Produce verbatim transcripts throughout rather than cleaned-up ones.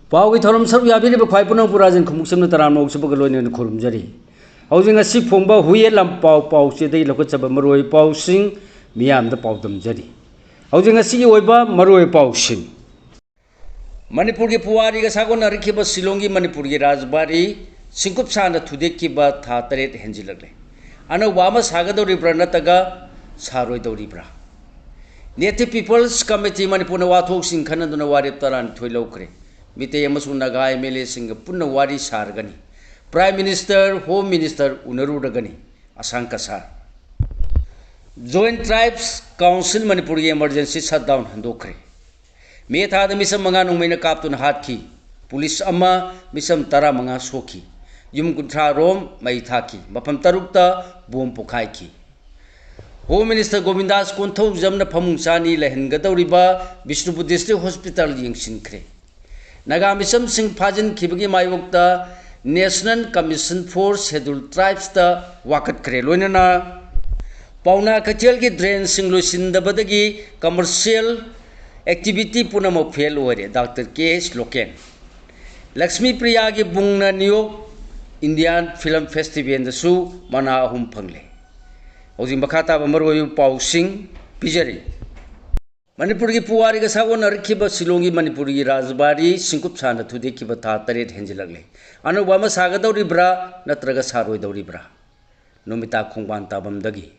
ꯄꯥꯎꯒꯤ ꯊꯧꯔꯝ ꯁꯔꯨꯛ ꯌꯥꯕꯤꯔꯤꯕ ꯈ꯭ꯋꯥꯏ ꯄꯨꯝꯅꯃꯛꯄꯨ ꯔꯥꯖꯦꯟ ꯈꯨꯃꯨꯛꯆꯝꯅ ꯇꯔꯥꯝꯅ ꯑꯣꯛꯆꯕꯒ ꯂꯣꯏꯅꯅ ꯈꯨꯔꯨꯝꯖꯔꯤ꯫ ꯍꯧꯖꯤꯛ ꯉꯁꯤ ꯐꯣꯡꯕ ꯍꯨꯏꯌꯦꯟ ꯂꯥꯟꯄꯥꯎ ꯄꯥꯎꯆꯦꯗꯒꯤ ꯂꯧꯈꯠꯆꯕ ꯃꯔꯨꯑꯣꯏꯕ ꯄꯥꯎꯁꯤꯡ ꯃꯤꯌꯥꯝꯗ ꯄꯥꯎꯗꯝꯖꯔꯤ꯫ ꯍꯧꯖꯤꯛ ꯉꯁꯤꯒꯤ ꯑꯣꯏꯕ ꯃꯔꯨꯑꯣꯏꯕ ꯄꯥꯎꯁꯤꯡ꯫ ꯃꯅꯤꯄꯨꯔꯒꯤ ꯄꯨꯋꯥꯔꯤꯒ ꯁꯥꯒꯣꯟꯅꯔꯛꯈꯤꯕ ꯁꯤꯂꯣꯡꯒꯤ ꯃꯅꯤꯄꯨꯔꯒꯤ ꯔꯥꯖꯕꯥꯔꯤ ꯁꯤꯡꯀꯨꯞ ꯁꯥꯅ ꯊꯨꯗꯦꯛꯈꯤꯕ ꯊꯥ ꯇꯔꯦꯠ ꯍꯦꯟꯖꯤꯜꯂꯛꯂꯦ꯫ ꯑꯅꯧꯕ ꯑꯃ ꯁꯥꯒꯗꯧꯔꯤꯕ꯭ꯔꯥ ꯅꯠꯇ꯭ꯔꯒ ꯁꯥꯔꯣꯏꯗꯧꯔꯤꯕ꯭ꯔꯥ? Native People's Committee ꯃꯅꯤꯄꯨꯔꯅ ꯋꯥꯊꯣꯛꯁꯤꯡ ꯈꯟꯅꯗꯨꯅ ꯋꯥꯔꯦꯞ ꯇꯔꯥꯅꯤꯊꯣꯏ ꯂꯧꯈ꯭ꯔꯦ꯫ ꯃꯤꯇꯩ ꯑꯃꯁꯨꯡ ꯅꯥꯒꯥ M L Aꯁꯤꯡꯒ ꯄꯨꯟꯅ ꯋꯥꯔꯤ ꯁꯥꯔꯒꯅꯤ꯫ Prime Minister, Home Minister ꯎꯅꯔꯨꯔꯒꯅꯤ꯫ ꯑꯁꯥꯡ ꯀꯁꯥꯔ꯫ Joint Tribes Council ꯃꯅꯤꯄꯨꯔꯒꯤ emergency shutdown ꯍꯟꯗꯣꯛꯈ꯭ꯔꯦ꯫ ꯃꯦ ꯊꯥꯗ ꯃꯤꯆꯝ ꯃꯉꯥ ꯅꯣꯡꯃꯩꯅ ꯀꯥꯞꯇꯨꯅ ꯍꯥꯠꯈꯤ꯫ ꯄꯨꯂꯤꯁ ꯑꯃ, ꯃꯤꯆꯝ ꯇꯔꯥꯃꯉꯥ ꯁꯣꯛꯈꯤ꯫ ꯌꯨꯝ ꯀꯨꯟꯊ꯭ꯔꯥ ꯔꯣꯝ ꯃꯩ ꯊꯥꯈꯤ꯫ ꯃꯐꯝ ꯇꯔꯨꯛꯇ ꯕꯣꯝ ꯄꯣꯈꯥꯏꯈꯤ꯫ Home Minister ꯒꯣꯕꯤꯟꯗꯥꯁ ꯀꯣꯟꯊꯧꯖꯝꯅ ꯐꯃꯨꯡ ꯆꯥꯅꯤ ꯂꯩꯍꯟꯒꯗꯧꯔꯤꯕ ꯕꯤꯁꯅꯨꯄꯨꯔ District Hospital ꯌꯦꯡꯁꯤꯟꯈ꯭ꯔꯦ꯫ ꯅꯥꯒꯥ ꯃꯤꯆꯝꯁꯤꯡ ꯐꯥꯖꯤꯟꯈꯤꯕꯒꯤ ꯃꯥꯌꯣꯛꯇ National Commission for Scheduled Tribesꯇ ꯋꯥꯀꯠꯈ꯭ꯔꯦ꯫ ꯂꯣꯏꯅꯅ ꯄꯥꯎꯅꯥ ꯀꯩꯊꯦꯜꯒꯤ drainꯁꯤꯡ ꯂꯣꯏꯁꯤꯟꯗꯕꯗꯒꯤ commercial activity ꯄꯨꯝꯅꯃꯛ fail ꯑꯣꯏꯔꯦ꯫ Doctor K H Loken. Lakshmi ꯄ꯭ꯔꯤꯌꯥꯒꯤ ꯕꯨꯡꯅ New York Indian Film Festivalꯗꯁꯨ ꯃꯅꯥ ꯑꯍꯨꯝ ꯐꯪꯂꯦ꯫ ꯍꯧꯖꯤꯛ ꯃꯈꯥ ꯇꯥꯕ ꯃꯔꯨꯑꯣꯏꯕ ꯄꯥꯎꯁꯤꯡ ꯄꯤꯖꯔꯤ꯫ ꯃꯅꯤꯄꯨꯔꯒꯤ ꯄꯨꯋꯥꯔꯤꯒ ꯁꯥꯒꯣꯟꯅꯔꯛꯈꯤꯕ ꯁꯤꯂꯣꯡꯒꯤ ꯃꯅꯤꯄꯨꯔꯒꯤ ꯔꯥꯖꯕꯥꯔꯤ ꯁꯤꯡꯀꯨꯞ ꯁꯥꯅ ꯊꯨꯗꯦꯛꯈꯤꯕ ꯊꯥ ꯇꯔꯦꯠ ꯍꯦꯟꯖꯤꯜꯂꯛꯂꯦ꯫ ꯑꯅꯧꯕ ꯑꯃ ꯁꯥꯒꯗꯧꯔꯤꯕ꯭ꯔꯥ ꯅꯠꯇ꯭ꯔꯒ ꯁꯥꯔꯣꯏꯗꯧꯔꯤꯕ꯭ꯔꯥ? ꯅꯨꯃꯤꯇꯥ ꯈꯣꯡꯕꯥꯟ ꯇꯥꯕꯝꯗꯒꯤ꯫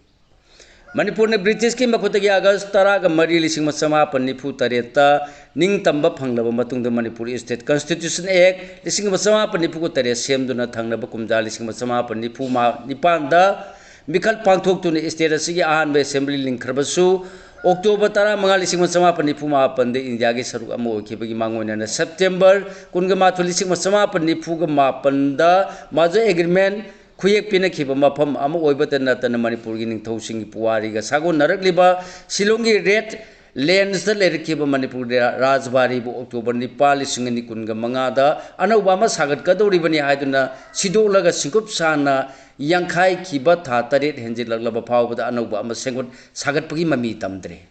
ꯃꯅꯤꯄꯨꯔꯅ ꯕ꯭ꯔꯤꯇꯤꯁꯀꯤ ꯃꯈꯨꯠꯇꯒꯤ ꯑꯥꯒꯁ ꯇꯔꯥꯒ ꯃꯔꯤ, ꯂꯤꯁꯤꯡ ꯑꯃ ꯆꯃꯥꯄꯟ ꯅꯤꯐꯨ ꯇꯔꯦꯠꯇ ꯅꯤꯡꯇꯝꯕ ꯐꯪꯂꯕ ꯃꯇꯨꯡꯗ ꯃꯅꯤꯄꯨꯔ State Constitution Act ꯂꯤꯁꯤꯡ ꯑꯃ ꯆꯃꯥꯄꯟ ꯅꯤꯐꯨꯒ ꯇꯔꯦꯠ ꯁꯦꯝꯗꯨꯅ ꯊꯪꯅꯕ ꯀꯨꯝꯖꯥ ꯂꯤꯁꯤꯡ ꯑꯃ ꯆꯃꯥꯄꯟ ꯅꯤꯐꯨ ꯅꯤꯄꯥꯟꯗ ꯃꯤꯈꯜ ꯄꯥꯡꯊꯣꯛꯇꯨꯅ state ꯑꯁꯤꯒꯤ ꯑꯍꯥꯟꯕ assembly ꯂꯤꯡꯈ꯭ꯔꯕꯁꯨ, ꯑꯣꯛꯇꯣꯕꯔ ꯇꯔꯥꯃꯉꯥ, ꯂꯤꯁꯤꯡ ꯑꯃ ꯆꯃꯥꯄꯟ ꯅꯤꯐꯨ ꯃꯥꯄꯟꯗ ꯏꯟꯗꯤꯌꯥꯒꯤ ꯁꯔꯨꯛ ꯑꯃ ꯑꯣꯏꯈꯤꯕꯒꯤ ꯃꯥꯡꯑꯣꯏꯅꯅ ꯁꯦꯞꯇꯦꯝꯕꯔ ꯀꯨꯟꯒ ꯃꯥꯊꯣꯏ, ꯂꯤꯁꯤꯡ ꯑꯃ ꯆꯃꯥꯄꯟ ꯅꯤꯐꯨꯒ ꯃꯥꯄꯟꯗ merger agreement ꯈꯨꯌꯦꯛ ꯄꯤꯅꯈꯤꯕ ꯃꯐꯝ ꯑꯃ ꯑꯣꯏꯕꯇ ꯅꯠꯇꯅ ꯃꯅꯤꯄꯨꯔꯒꯤ ꯅꯤꯡꯊꯧꯁꯤꯡꯒꯤ ꯄꯨꯋꯥꯔꯤꯒ ꯁꯥꯒꯣꯟꯅꯔꯛꯂꯤꯕ ꯁꯤꯂꯣꯡꯒꯤ red landsꯇ ꯂꯩꯔꯛꯈꯤꯕ ꯃꯅꯤꯄꯨꯔꯒꯤ ꯔꯥꯖꯕꯥꯔꯤꯕꯨ ꯑꯣꯛꯇꯣꯕꯔ ꯅꯤꯄꯥꯟ, ꯂꯤꯁꯤꯡ ꯑꯅꯤ ꯀꯨꯟꯒ ꯃꯉꯥꯗ ꯑꯅꯧꯕ ꯑꯃ ꯁꯥꯒꯠꯀꯗꯧꯔꯤꯕꯅꯤ ꯍꯥꯏꯗꯨꯅ ꯁꯤꯗꯣꯛꯂꯒ ꯁꯤꯡꯀꯨꯞ ꯁꯥꯅ ꯌꯥꯡꯈꯥꯏꯈꯤꯕ ꯊꯥ ꯇꯔꯦꯠ ꯍꯦꯟꯖꯤꯜꯂꯛꯂꯕ ꯐꯥꯎꯕꯗ ꯑꯅꯧꯕ ꯑꯃ ꯁꯦꯝꯒꯠ ꯁꯥꯒꯠꯄꯒꯤ ꯃꯃꯤ ꯇꯝꯗ꯭ꯔꯦ꯫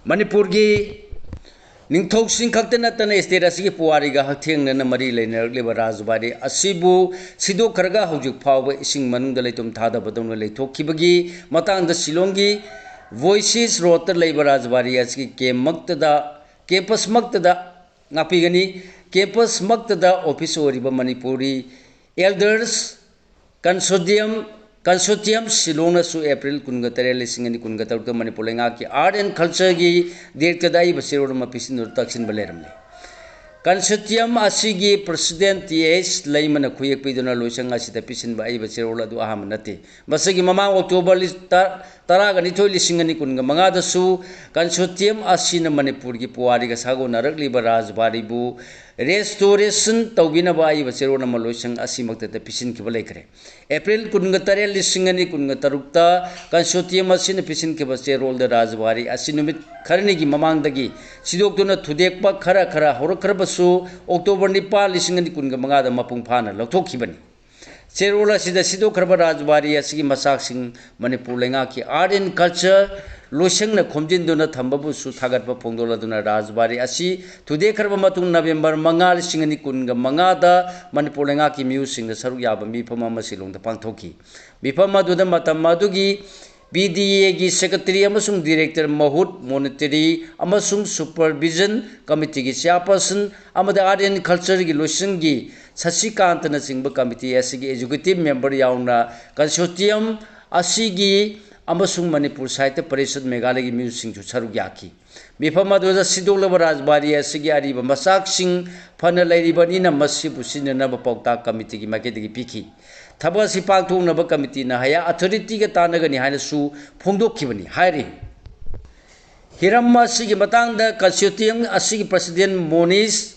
ꯃꯅꯤꯄꯨꯔꯒꯤ ꯅꯤꯡꯊꯧꯁꯤꯡ ꯈꯛꯇ ꯅꯠꯇꯅ state ꯑꯁꯤꯒꯤ ꯄꯨꯋꯥꯔꯤꯒ ꯍꯛꯊꯦꯡꯅꯅ ꯃꯔꯤ ꯂꯩꯅꯔꯛꯂꯤꯕ ꯔꯥꯖꯕꯥꯔꯤ ꯑꯁꯤꯕꯨ ꯁꯤꯗꯣꯛꯈ꯭ꯔꯒ ꯍꯧꯖꯤꯛ ꯐꯥꯎꯕ ꯏꯁꯤꯡ ꯃꯅꯨꯡꯗ ꯂꯩꯇꯨꯝ ꯊꯥꯗꯕꯗꯧꯅ ꯂꯩꯊꯣꯛꯈꯤꯕꯒꯤ ꯃꯇꯥꯡꯗ ꯁꯤꯂꯣꯡꯒꯤ Voices Roadꯇ ꯂꯩꯕ ꯔꯥꯖꯕꯥꯔꯤ ꯑꯁꯤꯒꯤ camp ꯃꯛꯇꯗ, campus ꯃꯛꯇꯗ ꯉꯥꯛꯄꯤꯒꯅꯤ꯫ Campus ꯃꯛꯇꯗ office ꯑꯣꯏꯔꯤꯕ Manipuri Elders Consortium, Consortium ꯁꯤꯂꯣꯡꯅꯁꯨ April ꯀꯨꯟꯒ ꯇꯔꯦꯠ, ꯂꯤꯁꯤꯡ ꯑꯅꯤ ꯀꯨꯟꯒ ꯇꯔꯨꯛꯇ ꯃꯅꯤꯄꯨꯔ ꯂꯩꯉꯥꯛꯀꯤ Art and Cultureꯒꯤ directorꯗ ꯑꯏꯕ ꯆꯦꯔꯣꯜ ꯑꯃ ꯄꯤꯁꯤꯟꯗꯨꯅ ꯇꯛꯁꯤꯟꯕ ꯂꯩꯔꯝꯂꯦ꯫ Consortium ꯑꯁꯤꯒꯤ president ꯇꯤ ꯑꯦꯁ ꯂꯩꯃꯅ ꯈꯨꯌꯦꯛ ꯄꯤꯗꯨꯅ ꯂꯣꯏꯁꯪ ꯑꯁꯤꯗ ꯄꯤꯁꯤꯟꯕ ꯑꯏꯕ ꯆꯦꯔꯣꯜ ꯑꯗꯨ ꯑꯍꯥꯟꯕ ꯅꯠꯇꯦ꯫ ꯃꯁꯤꯒꯤ ꯃꯃꯥꯡ October ꯂꯤ-, ꯇ-, ꯇꯔꯥꯒ ꯅꯤꯊꯣꯏ, ꯂꯤꯁꯤꯡ ꯑꯅꯤ ꯀꯨꯟꯒ ꯃꯉꯥꯗꯁꯨ Consortium ꯑꯁꯤꯅ ꯃꯅꯤꯄꯨꯔꯒꯤ ꯄꯨꯋꯥꯔꯤꯒ ꯁꯥꯒꯣꯟꯅꯔꯛꯂꯤꯕ ꯔꯥꯖꯕꯥꯔꯤꯕꯨ restoration ꯇꯧꯕꯤꯅꯕ ꯑꯏꯕ ꯆꯦꯔꯣꯜ ꯑꯃ ꯂꯣꯏꯁꯪ ꯑꯁꯤꯃꯛꯇꯗ ꯄꯤꯁꯤꯟꯈꯤꯕ ꯂꯩꯈ꯭ꯔꯦ꯫ April ꯀꯨꯟꯒ ꯇꯔꯦꯠ, ꯂꯤꯁꯤꯡ ꯑꯅꯤ ꯀꯨꯟꯒ ꯇꯔꯨꯛꯇ Consortium ꯑꯁꯤꯅ ꯄꯤꯁꯤꯟꯈꯤꯕ ꯆꯦꯔꯣꯜꯗ ꯔꯥꯖꯕꯥꯔꯤ ꯑꯁꯤ ꯅꯨꯃꯤꯠ ꯈꯔꯅꯤꯒꯤ ꯃꯃꯥꯡꯗꯒꯤ ꯁꯤꯗꯣꯛꯇꯨꯅ ꯊꯨꯗꯦꯛꯄ ꯈꯔ ꯈꯔ ꯍꯧꯔꯛꯈ꯭ꯔꯕꯁꯨ, October ꯅꯤꯄꯥꯟ, ꯂꯤꯁꯤꯡ ꯑꯅꯤ ꯀꯨꯟꯒ ꯃꯉꯥꯗ ꯃꯄꯨꯡ ꯐꯥꯅ ꯂꯧꯊꯣꯛꯈꯤꯕꯅꯤ꯫ ꯆꯦꯔꯣꯜ ꯑꯁꯤꯗ ꯁꯤꯗꯣꯛꯈ꯭ꯔꯕ ꯔꯥꯖꯕꯥꯔꯤ ꯑꯁꯤꯒꯤ ꯃꯆꯥꯛꯁꯤꯡ ꯃꯅꯤꯄꯨꯔ ꯂꯩꯉꯥꯛꯀꯤ Art and Culture ꯂꯣꯏꯁꯪꯅ ꯈꯣꯝꯖꯤꯟꯗꯨꯅ ꯊꯝꯕꯕꯨꯁꯨ ꯊꯥꯒꯠꯄ ꯐꯣꯡꯗꯣꯛꯂꯗꯨꯅ ꯔꯥꯖꯕꯥꯔꯤ ꯑꯁꯤ ꯊꯨꯗꯦꯛꯈ꯭ꯔꯕ ꯃꯇꯨꯡ November ꯃꯉꯥ, ꯂꯤꯁꯤꯡ ꯑꯅꯤ ꯀꯨꯟꯒ ꯃꯉꯥꯗ ꯃꯅꯤꯄꯨꯔ ꯂꯩꯉꯥꯛꯀꯤ ꯃꯤꯑꯣꯏꯁꯤꯡꯅ ꯁꯔꯨꯛ ꯌꯥꯕ ꯃꯤꯐꯝ ꯑꯃ ꯁꯤꯂꯣꯡꯗ ꯄꯥꯡꯊꯣꯛꯈꯤ꯫ ꯃꯤꯐꯝ ꯑꯗꯨꯗ ꯃꯇꯝ ꯑꯗꯨꯒꯤ P D Aꯒꯤ secretary ꯑꯃꯁꯨꯡ director ꯃꯍꯨꯠ, monetary ꯑꯃꯁꯨꯡ supervision committeeꯒꯤ chairperson ꯑꯃꯗꯤ Art and Cultureꯒꯤ ꯂꯣꯏꯁꯪꯒꯤ ꯁꯁꯤꯀꯥꯟꯇꯅꯆꯤꯡꯕ committee ꯑꯁꯤꯒꯤ executive member ꯌꯥꯎꯅ Consortium ꯑꯁꯤꯒꯤ ꯑꯃꯁꯨꯡ ꯃꯅꯤꯄꯨꯔ ꯁꯥꯍꯤꯇ꯭ꯌ ꯄꯔꯤꯁꯠ ꯃꯦꯘꯥꯂꯌꯒꯤ ꯃꯤꯑꯣꯏꯁꯤꯡꯁꯨ ꯁꯔꯨꯛ ꯌꯥꯈꯤ꯫ ꯃꯤꯐꯝ ꯑꯗꯨꯗ ꯁꯤꯗꯣꯛꯂꯕ ꯔꯥꯖꯕꯥꯔꯤ ꯑꯁꯤꯒꯤ ꯑꯔꯤꯕ ꯃꯆꯥꯛꯁꯤꯡ ꯐꯅ ꯂꯩꯔꯤꯕꯅꯤꯅ ꯃꯁꯤꯕꯨ ꯁꯤꯖꯤꯟꯅꯅꯕ ꯄꯥꯎꯇꯥꯛ committeeꯒꯤ ꯃꯥꯏꯀꯩꯗꯒꯤ ꯄꯤꯈꯤ꯫ ꯊꯕꯛ ꯑꯁꯤ ꯄꯥꯡꯊꯣꯛꯅꯕ committeeꯅ higher authorityꯒ ꯇꯥꯟꯅꯒꯅꯤ ꯍꯥꯏꯅꯁꯨ ꯐꯣꯡꯗꯣꯛꯈꯤꯕꯅꯤ ꯍꯥꯏꯔꯤ꯫ ꯍꯤꯔꯝ ꯑꯁꯤꯒꯤ ꯃꯇꯥꯡꯗ Consortium ꯑꯁꯤꯒꯤ president ꯃꯣꯅꯤꯁ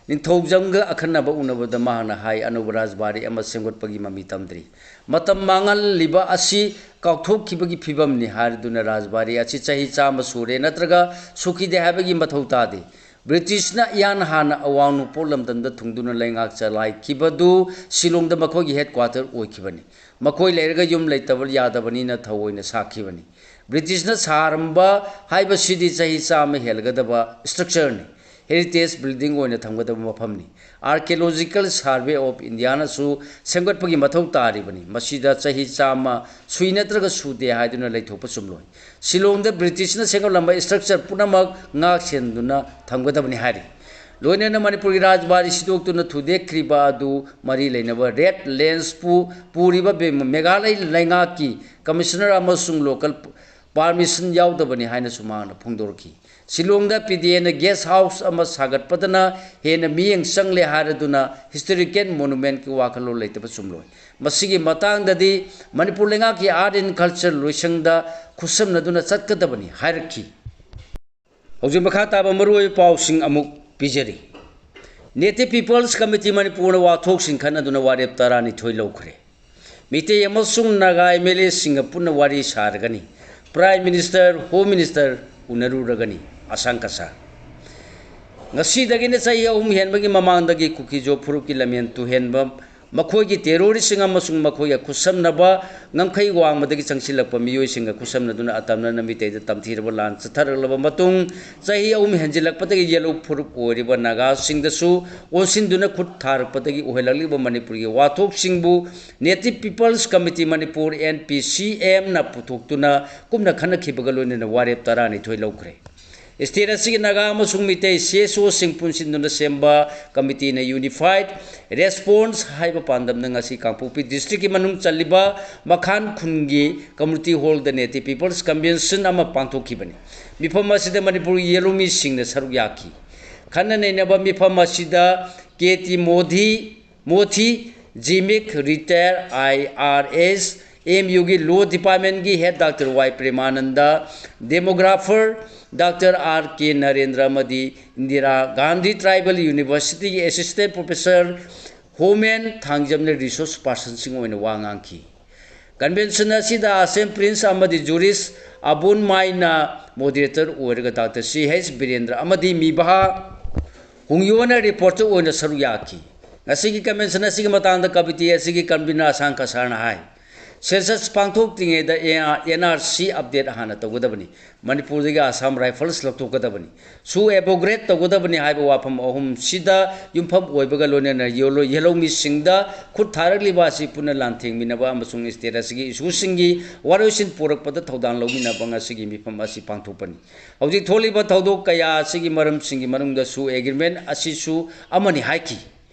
ꯅꯤꯡꯊꯧꯖꯝꯒ ꯑꯈꯟꯅꯕ ꯎꯅꯕꯗ ꯃꯍꯥꯛꯅ ꯍꯥꯏ, ꯑꯅꯧꯕ ꯔꯥꯖꯕꯥꯔꯤ ꯑꯃ ꯁꯦꯝꯒꯠꯄꯒꯤ ꯃꯃꯤ ꯇꯝꯗ꯭ꯔꯤ꯫ ꯃꯇꯝ ꯃꯥꯡꯍꯜꯂꯤꯕ ꯑꯁꯤ ꯀꯥꯎꯊꯣꯛꯈꯤꯕꯒꯤ ꯐꯤꯕꯝꯅꯤ ꯍꯥꯏꯔꯗꯨꯅ ꯔꯥꯖꯕꯥꯔꯤ ꯑꯁꯤ ꯆꯍꯤ ꯆꯥꯝꯃ ꯁꯨꯔꯦ ꯅꯠꯇ꯭ꯔꯒ ꯁꯨꯈꯤꯗꯦ ꯍꯥꯏꯕꯒꯤ ꯃꯊꯧ ꯇꯥꯗꯦ꯫ ꯕ꯭ꯔꯤꯇꯤꯁꯅ ꯏꯍꯥꯟ ꯍꯥꯟꯅ ꯑꯋꯥꯡ ꯅꯣꯡꯄꯣꯛ ꯂꯝꯗꯝꯗ ꯊꯨꯡꯗꯨꯅ ꯂꯩꯉꯥꯛ ꯆꯂꯥꯏꯈꯤꯕꯗꯨ ꯁꯤꯂꯣꯡꯗ ꯃꯈꯣꯏꯒꯤ headquarter ꯑꯣꯏꯈꯤꯕꯅꯤ꯫ ꯃꯈꯣꯏ ꯂꯩꯔꯒ ꯌꯨꯝ ꯂꯩꯇꯕ ꯌꯥꯗꯕꯅꯤꯅ ꯊꯑꯣꯏꯅ ꯁꯥꯈꯤꯕꯅꯤ꯫ ꯕ꯭ꯔꯤꯇꯤꯁꯅ ꯁꯥꯔꯝꯕ ꯍꯥꯏꯕꯁꯤꯗꯤ ꯆꯍꯤ ꯆꯥꯝꯃ ꯍꯦꯜꯂꯒꯗꯕ ꯁ꯭ꯇ꯭ꯔꯛꯆꯔꯅꯤ꯫ ꯍꯦꯔꯤꯇꯦꯖ ꯕꯤꯜꯗꯤꯡ ꯑꯣꯏꯅ ꯊꯝꯒꯗꯕ ꯃꯐꯝꯅꯤ꯫ ꯑꯥꯔꯀꯤꯑꯣꯂꯣꯖꯤꯀꯦꯜ ꯁꯔꯚꯦ ꯑꯣꯐ ꯏꯟꯗꯤꯌꯥꯅꯁꯨ ꯁꯦꯝꯒꯠꯄꯒꯤ ꯃꯊꯧ ꯇꯥꯔꯤꯕꯅꯤ꯫ ꯃꯁꯤꯗ ꯆꯍꯤ ꯆꯥꯝꯃ ꯁꯨꯏ ꯅꯠꯇ꯭ꯔꯒ ꯁꯨꯗꯦ ꯍꯥꯏꯗꯨꯅ ꯂꯩꯊꯣꯛꯄ ꯆꯨꯝꯂꯣꯏ꯫ ꯁꯤꯂꯣꯡꯗ ꯕ꯭ꯔꯤꯇꯤꯁꯅ ꯁꯦꯝꯒꯠꯂꯝꯕ ꯁ꯭ꯇ꯭ꯔꯛꯆꯔ ꯄꯨꯝꯅꯃꯛ ꯉꯥꯛ ꯁꯦꯟꯗꯨꯅ ꯊꯝꯒꯗꯕꯅꯤ ꯍꯥꯏꯔꯤ꯫ ꯂꯣꯏꯅꯅ ꯃꯅꯤꯄꯨꯔꯒꯤ ꯔꯥꯖꯕꯥꯔꯤ ꯁꯤꯗꯣꯛꯇꯨꯅ ꯊꯨꯗꯦꯛꯈ꯭ꯔꯤꯕ ꯑꯗꯨ ꯃꯔꯤ ꯂꯩꯅꯕ ꯔꯦꯠ ꯂꯦꯟꯁꯄꯨ ꯄꯨꯔꯤꯕ ꯕꯦ-, ꯃꯦꯘꯥꯂꯌ ꯂꯩꯉꯥꯛꯀꯤ ꯀꯃꯤꯁꯅꯔ ꯑꯃꯁꯨꯡ ꯂꯣꯀꯦꯜ ꯄꯥꯔꯃꯤꯁꯟ ꯌꯥꯎꯗꯕꯅꯤ ꯍꯥꯏꯅꯁꯨ ꯃꯍꯥꯛꯅ ꯐꯣꯡꯗꯣꯔꯛꯈꯤ꯫ ꯁꯤꯂꯣꯡꯗ ꯄꯤꯗꯦꯅ ꯒꯦꯁ ꯍꯥꯎꯁ ꯑꯃ ꯁꯥꯒꯠꯄꯗꯅ ꯍꯦꯟꯅ ꯃꯤꯠꯌꯦꯡ ꯆꯪꯂꯦ ꯍꯥꯏꯔꯗꯨꯅ ꯍꯤꯁꯇꯣꯔꯤꯀꯦꯜ ꯃꯣꯅꯨꯃꯦꯟꯠꯀꯤ ꯋꯥꯈꯜꯂꯣꯟ ꯂꯩꯇꯕ ꯆꯨꯝꯂꯣꯏ꯫ ꯃꯁꯤꯒꯤ ꯃꯇꯥꯡꯗꯗꯤ ꯃꯅꯤꯄꯨꯔ ꯂꯩꯉꯥꯛꯀꯤ ꯑꯥꯔꯠ ꯑꯦꯟ ꯀꯜꯆꯔ ꯂꯣꯏꯁꯪꯗ ꯈꯨꯠꯁꯝꯅꯗꯨꯅ ꯆꯠꯀꯗꯕꯅꯤ ꯍꯥꯏꯔꯛꯈꯤ꯫ ꯍꯧꯖꯤꯛ ꯃꯈꯥ ꯇꯥꯕ ꯃꯔꯨꯑꯣꯏꯕ ꯄꯥꯎꯁꯤꯡ ꯑꯃꯨꯛ ꯄꯤꯖꯔꯤ꯫ ꯅꯦꯇꯤꯚ ꯄꯤꯄꯜꯁ ꯀꯃꯤꯇꯤ ꯃꯅꯤꯄꯨꯔꯅ ꯋꯥꯊꯣꯛꯁꯤꯡ ꯈꯟꯅꯗꯨꯅ ꯋꯥꯔꯦꯞ ꯇꯔꯥꯅꯤꯊꯣꯏ ꯂꯧꯈ꯭ꯔꯦ꯫ ꯃꯤꯇꯩ ꯑꯃꯁꯨꯡ ꯅꯥꯒꯥ ꯑꯦꯝ ꯑꯦꯜ ꯑꯦꯁꯤꯡꯒ ꯄꯨꯟꯅ ꯋꯥꯔꯤ ꯁꯥꯔꯒꯅꯤ꯫ ꯄ꯭ꯔꯥꯏꯝ ꯃꯤꯅꯤꯁꯇꯔ, ꯍꯣꯝ ꯃꯤꯅꯤꯁꯇꯔ ꯎꯅꯔꯨꯔꯒꯅꯤ꯫ ꯑꯁꯥꯡ ꯀꯁꯥ꯫ ꯉꯁꯤꯗꯒꯤꯅ ꯆꯍꯤ ꯑꯍꯨꯝ ꯍꯦꯟꯕꯒꯤ ꯃꯃꯥꯡꯗꯒꯤ ꯀꯨꯀꯤꯖꯣ ꯐꯨꯔꯨꯞꯀꯤ ꯂꯝꯍꯦꯟ ꯇꯨꯍꯦꯟꯕ, ꯃꯈꯣꯏꯒꯤ ꯇꯦꯔꯣꯔꯤꯁꯁꯤꯡ ꯑꯃꯁꯨꯡ ꯃꯈꯣꯏꯒ ꯈꯨꯠꯁꯝꯅꯕ ꯉꯝꯈꯩ ꯋꯥꯡꯃꯗꯒꯤ ꯆꯪꯁꯤꯜꯂꯛꯄ ꯃꯤꯑꯣꯏꯁꯤꯡꯒ ꯈꯨꯠꯁꯝꯅꯗꯨꯅ ꯑꯇꯝꯅꯅ ꯃꯤꯇꯩꯗ ꯇꯝꯊꯤꯔꯕ ꯂꯥꯟ ꯆꯠꯊꯔꯛꯂꯕ ꯃꯇꯨꯡ, ꯆꯍꯤ ꯑꯍꯨꯝ ꯍꯦꯟꯖꯤꯜꯂꯛꯄꯗꯒꯤ ꯌꯦꯂꯨ ꯐꯨꯔꯨꯞ ꯑꯣꯏꯔꯤꯕ ꯅꯥꯒꯥꯁꯤꯡꯗꯁꯨ ꯑꯣꯟꯁꯤꯟꯗꯨꯅ ꯈꯨꯠ ꯊꯥꯔꯛꯄꯗꯒꯤ ꯑꯣꯏꯍꯜꯂꯛꯂꯤꯕ ꯃꯅꯤꯄꯨꯔꯒꯤ ꯋꯥꯊꯣꯛꯁꯤꯡꯕꯨ native peoples committee Manipur, N P C ꯑꯦꯝꯅ ꯄꯨꯊꯣꯛꯇꯨꯅ ꯀꯨꯞꯅ ꯈꯟꯅꯈꯤꯕꯒ ꯂꯣꯏꯅꯅ ꯋꯥꯔꯦꯞ ꯇꯔꯥꯅꯤꯊꯣꯏ ꯂꯧꯈ꯭ꯔꯦ꯫ ꯁ꯭ꯇꯦꯠ ꯑꯁꯤꯒꯤ ꯅꯥꯒꯥ ꯑꯃꯁꯨꯡ ꯃꯤꯇꯩ ꯁꯤ ꯑꯦꯁ ꯑꯣꯁꯤꯡ ꯄꯨꯟꯁꯤꯟꯗꯨꯅ ꯁꯦꯝꯕ ꯀꯃꯤꯇꯤꯅ ꯌꯨꯅꯤꯐꯥꯏꯗ ꯔꯦꯁꯄꯣꯟꯁ ꯍꯥꯏꯕ ꯄꯥꯟꯗꯝꯅ ꯉꯁꯤ ꯀꯥꯡꯄꯣꯛꯄꯤ ꯗꯤꯁꯇ꯭ꯔꯤꯛꯀꯤ ꯃꯅꯨꯡ ꯆꯜꯂꯤꯕ ꯃꯈꯥꯟ ꯈꯨꯟꯒꯤ ꯀꯝꯃ꯭ꯌꯨꯅꯤꯇꯤ ꯍꯣꯜꯗ ꯅꯦꯇꯤꯚ ꯄꯤꯄꯜꯁ ꯀꯟꯚꯦꯟꯁꯟ ꯑꯃ ꯄꯥꯡꯊꯣꯛꯈꯤꯕꯅꯤ꯫ ꯃꯤꯐꯝ ꯑꯁꯤꯗ ꯃꯅꯤꯄꯨꯔꯒꯤ ꯌꯦꯜꯍꯧꯃꯤꯁꯤꯡꯅ ꯁꯔꯨꯛ ꯌꯥꯈꯤ꯫ ꯈꯟꯅ ꯅꯩꯅꯕ ꯃꯤꯐꯝ ꯑꯁꯤꯗ K T Modi, Mothi, Jimik, retire I R S, M ꯌꯨꯒꯤ ꯂꯣ ꯗꯤꯄꯥꯔꯠꯃꯦꯟꯒꯤ ꯍꯦꯗ ꯗꯥꯛꯇꯔ ꯋꯥꯏ ꯄ꯭ꯔꯦꯃꯥꯅꯟꯗ, demographer doctor R K Narendra ꯑꯃꯗꯤ ꯏꯟꯗꯤꯔꯥ ꯒꯥꯟꯙꯤ ꯇ꯭ꯔꯥꯏꯕꯦꯜ ꯌꯨꯅꯤꯚꯔꯁꯤꯇꯤꯒꯤ ꯑꯦꯁꯤꯁꯇꯦꯟꯠ ꯄ꯭ꯔꯣꯐꯦꯁꯔ ꯍꯣꯃꯦꯟ ꯊꯥꯡꯖꯝꯅ ꯔꯤꯁꯣꯔꯁ ꯄꯥꯔꯁꯟꯁꯤꯡ ꯑꯣꯏꯅ ꯋꯥ ꯉꯥꯡꯈꯤ꯫ ꯀꯟꯚꯦꯟꯁꯟ ꯑꯁꯤꯗ ꯑꯁꯦꯝ ꯄ꯭ꯔꯤꯟꯁ ꯑꯃꯗꯤ ꯖꯨꯔꯤꯁ ꯑꯕꯨꯟ ꯃꯥꯏꯅ ꯃꯣꯗꯦꯔꯦꯇꯔ ꯑꯣꯏꯔꯒ ꯗꯥꯛꯇꯔ ꯁꯤ ꯍꯩꯆ ꯕꯤꯔꯦꯟꯗ꯭ꯔ ꯑꯃꯗꯤ ꯃꯤꯕꯍꯥ ꯍꯨꯡꯌꯣꯅ ꯔꯤꯄꯣꯔꯇꯔ ꯑꯣꯏꯅ ꯁꯔꯨꯛ ꯌꯥꯈꯤ꯫ ꯉꯁꯤꯒꯤ ꯀꯟꯚꯦꯟꯁꯟ ꯑꯁꯤꯒꯤ ꯃꯇꯥꯡꯗ ꯀꯃꯤꯇꯤ ꯑꯁꯤꯒꯤ ꯀꯟꯚꯤꯅꯔ ꯑꯁꯥꯡ ꯀꯁꯥꯔꯅ ꯍꯥꯏ, Census ꯄꯥꯡꯊꯣꯛꯇ꯭ꯔꯤꯉꯩꯗ ꯑꯦꯟ ꯑꯥꯔ ꯁꯤ ꯑꯞꯗꯦꯠ ꯍꯥꯟꯅ ꯇꯧꯒꯗꯕꯅꯤ꯫ ꯃꯅꯤꯄꯨꯔꯗꯒꯤ ꯑꯁꯥꯝ ꯔꯥꯏꯐꯜꯁ ꯂꯧꯊꯣꯛꯀꯗꯕꯅꯤ꯫ ꯁꯨ ꯑꯦꯕꯣꯒ꯭ꯔꯦꯠ ꯇꯧꯒꯗꯕꯅꯤ ꯍꯥꯏꯕ ꯋꯥꯐꯝ ꯑꯍꯨꯝꯁꯤꯗ ꯌꯨꯝꯐꯝ ꯑꯣꯏꯕꯒ ꯂꯣꯏꯅꯅ ꯌꯦꯜꯍꯧ-, ꯌꯦꯜꯍꯧꯃꯤꯁꯤꯡꯗ ꯈꯨꯠ ꯊꯥꯔꯛꯂꯤꯕ ꯑꯁꯤ ꯄꯨꯟꯅ ꯂꯥꯟꯊꯦꯡꯃꯤꯟꯅꯕ ꯑꯃꯁꯨꯡ ꯁ꯭ꯇꯦꯠ ꯑꯁꯤꯒꯤ ꯏꯁꯨꯁꯤꯡꯒꯤ ꯋꯥꯔꯣꯏꯁꯤꯟ ꯄꯨꯔꯛꯄꯗ ꯊꯧꯗꯥꯡ ꯂꯧꯃꯤꯟꯅꯕ ꯉꯁꯤꯒꯤ ꯃꯤꯐꯝ ꯑꯁꯤ ꯄꯥꯡꯊꯣꯛꯄꯅꯤ꯫ ꯍꯧꯖꯤꯛ ꯊꯣꯛꯂꯤꯕ ꯊꯧꯗꯣꯛ ꯀꯌꯥ ꯑꯁꯤꯒꯤ ꯃꯔꯝꯁꯤꯡꯒꯤ ꯃꯅꯨꯡꯗꯁꯨ ꯑꯦꯒ꯭ꯔꯤꯃꯦꯟ ꯑꯁꯤꯁꯨ ꯑꯃꯅꯤ ꯍꯥꯏꯈꯤ꯫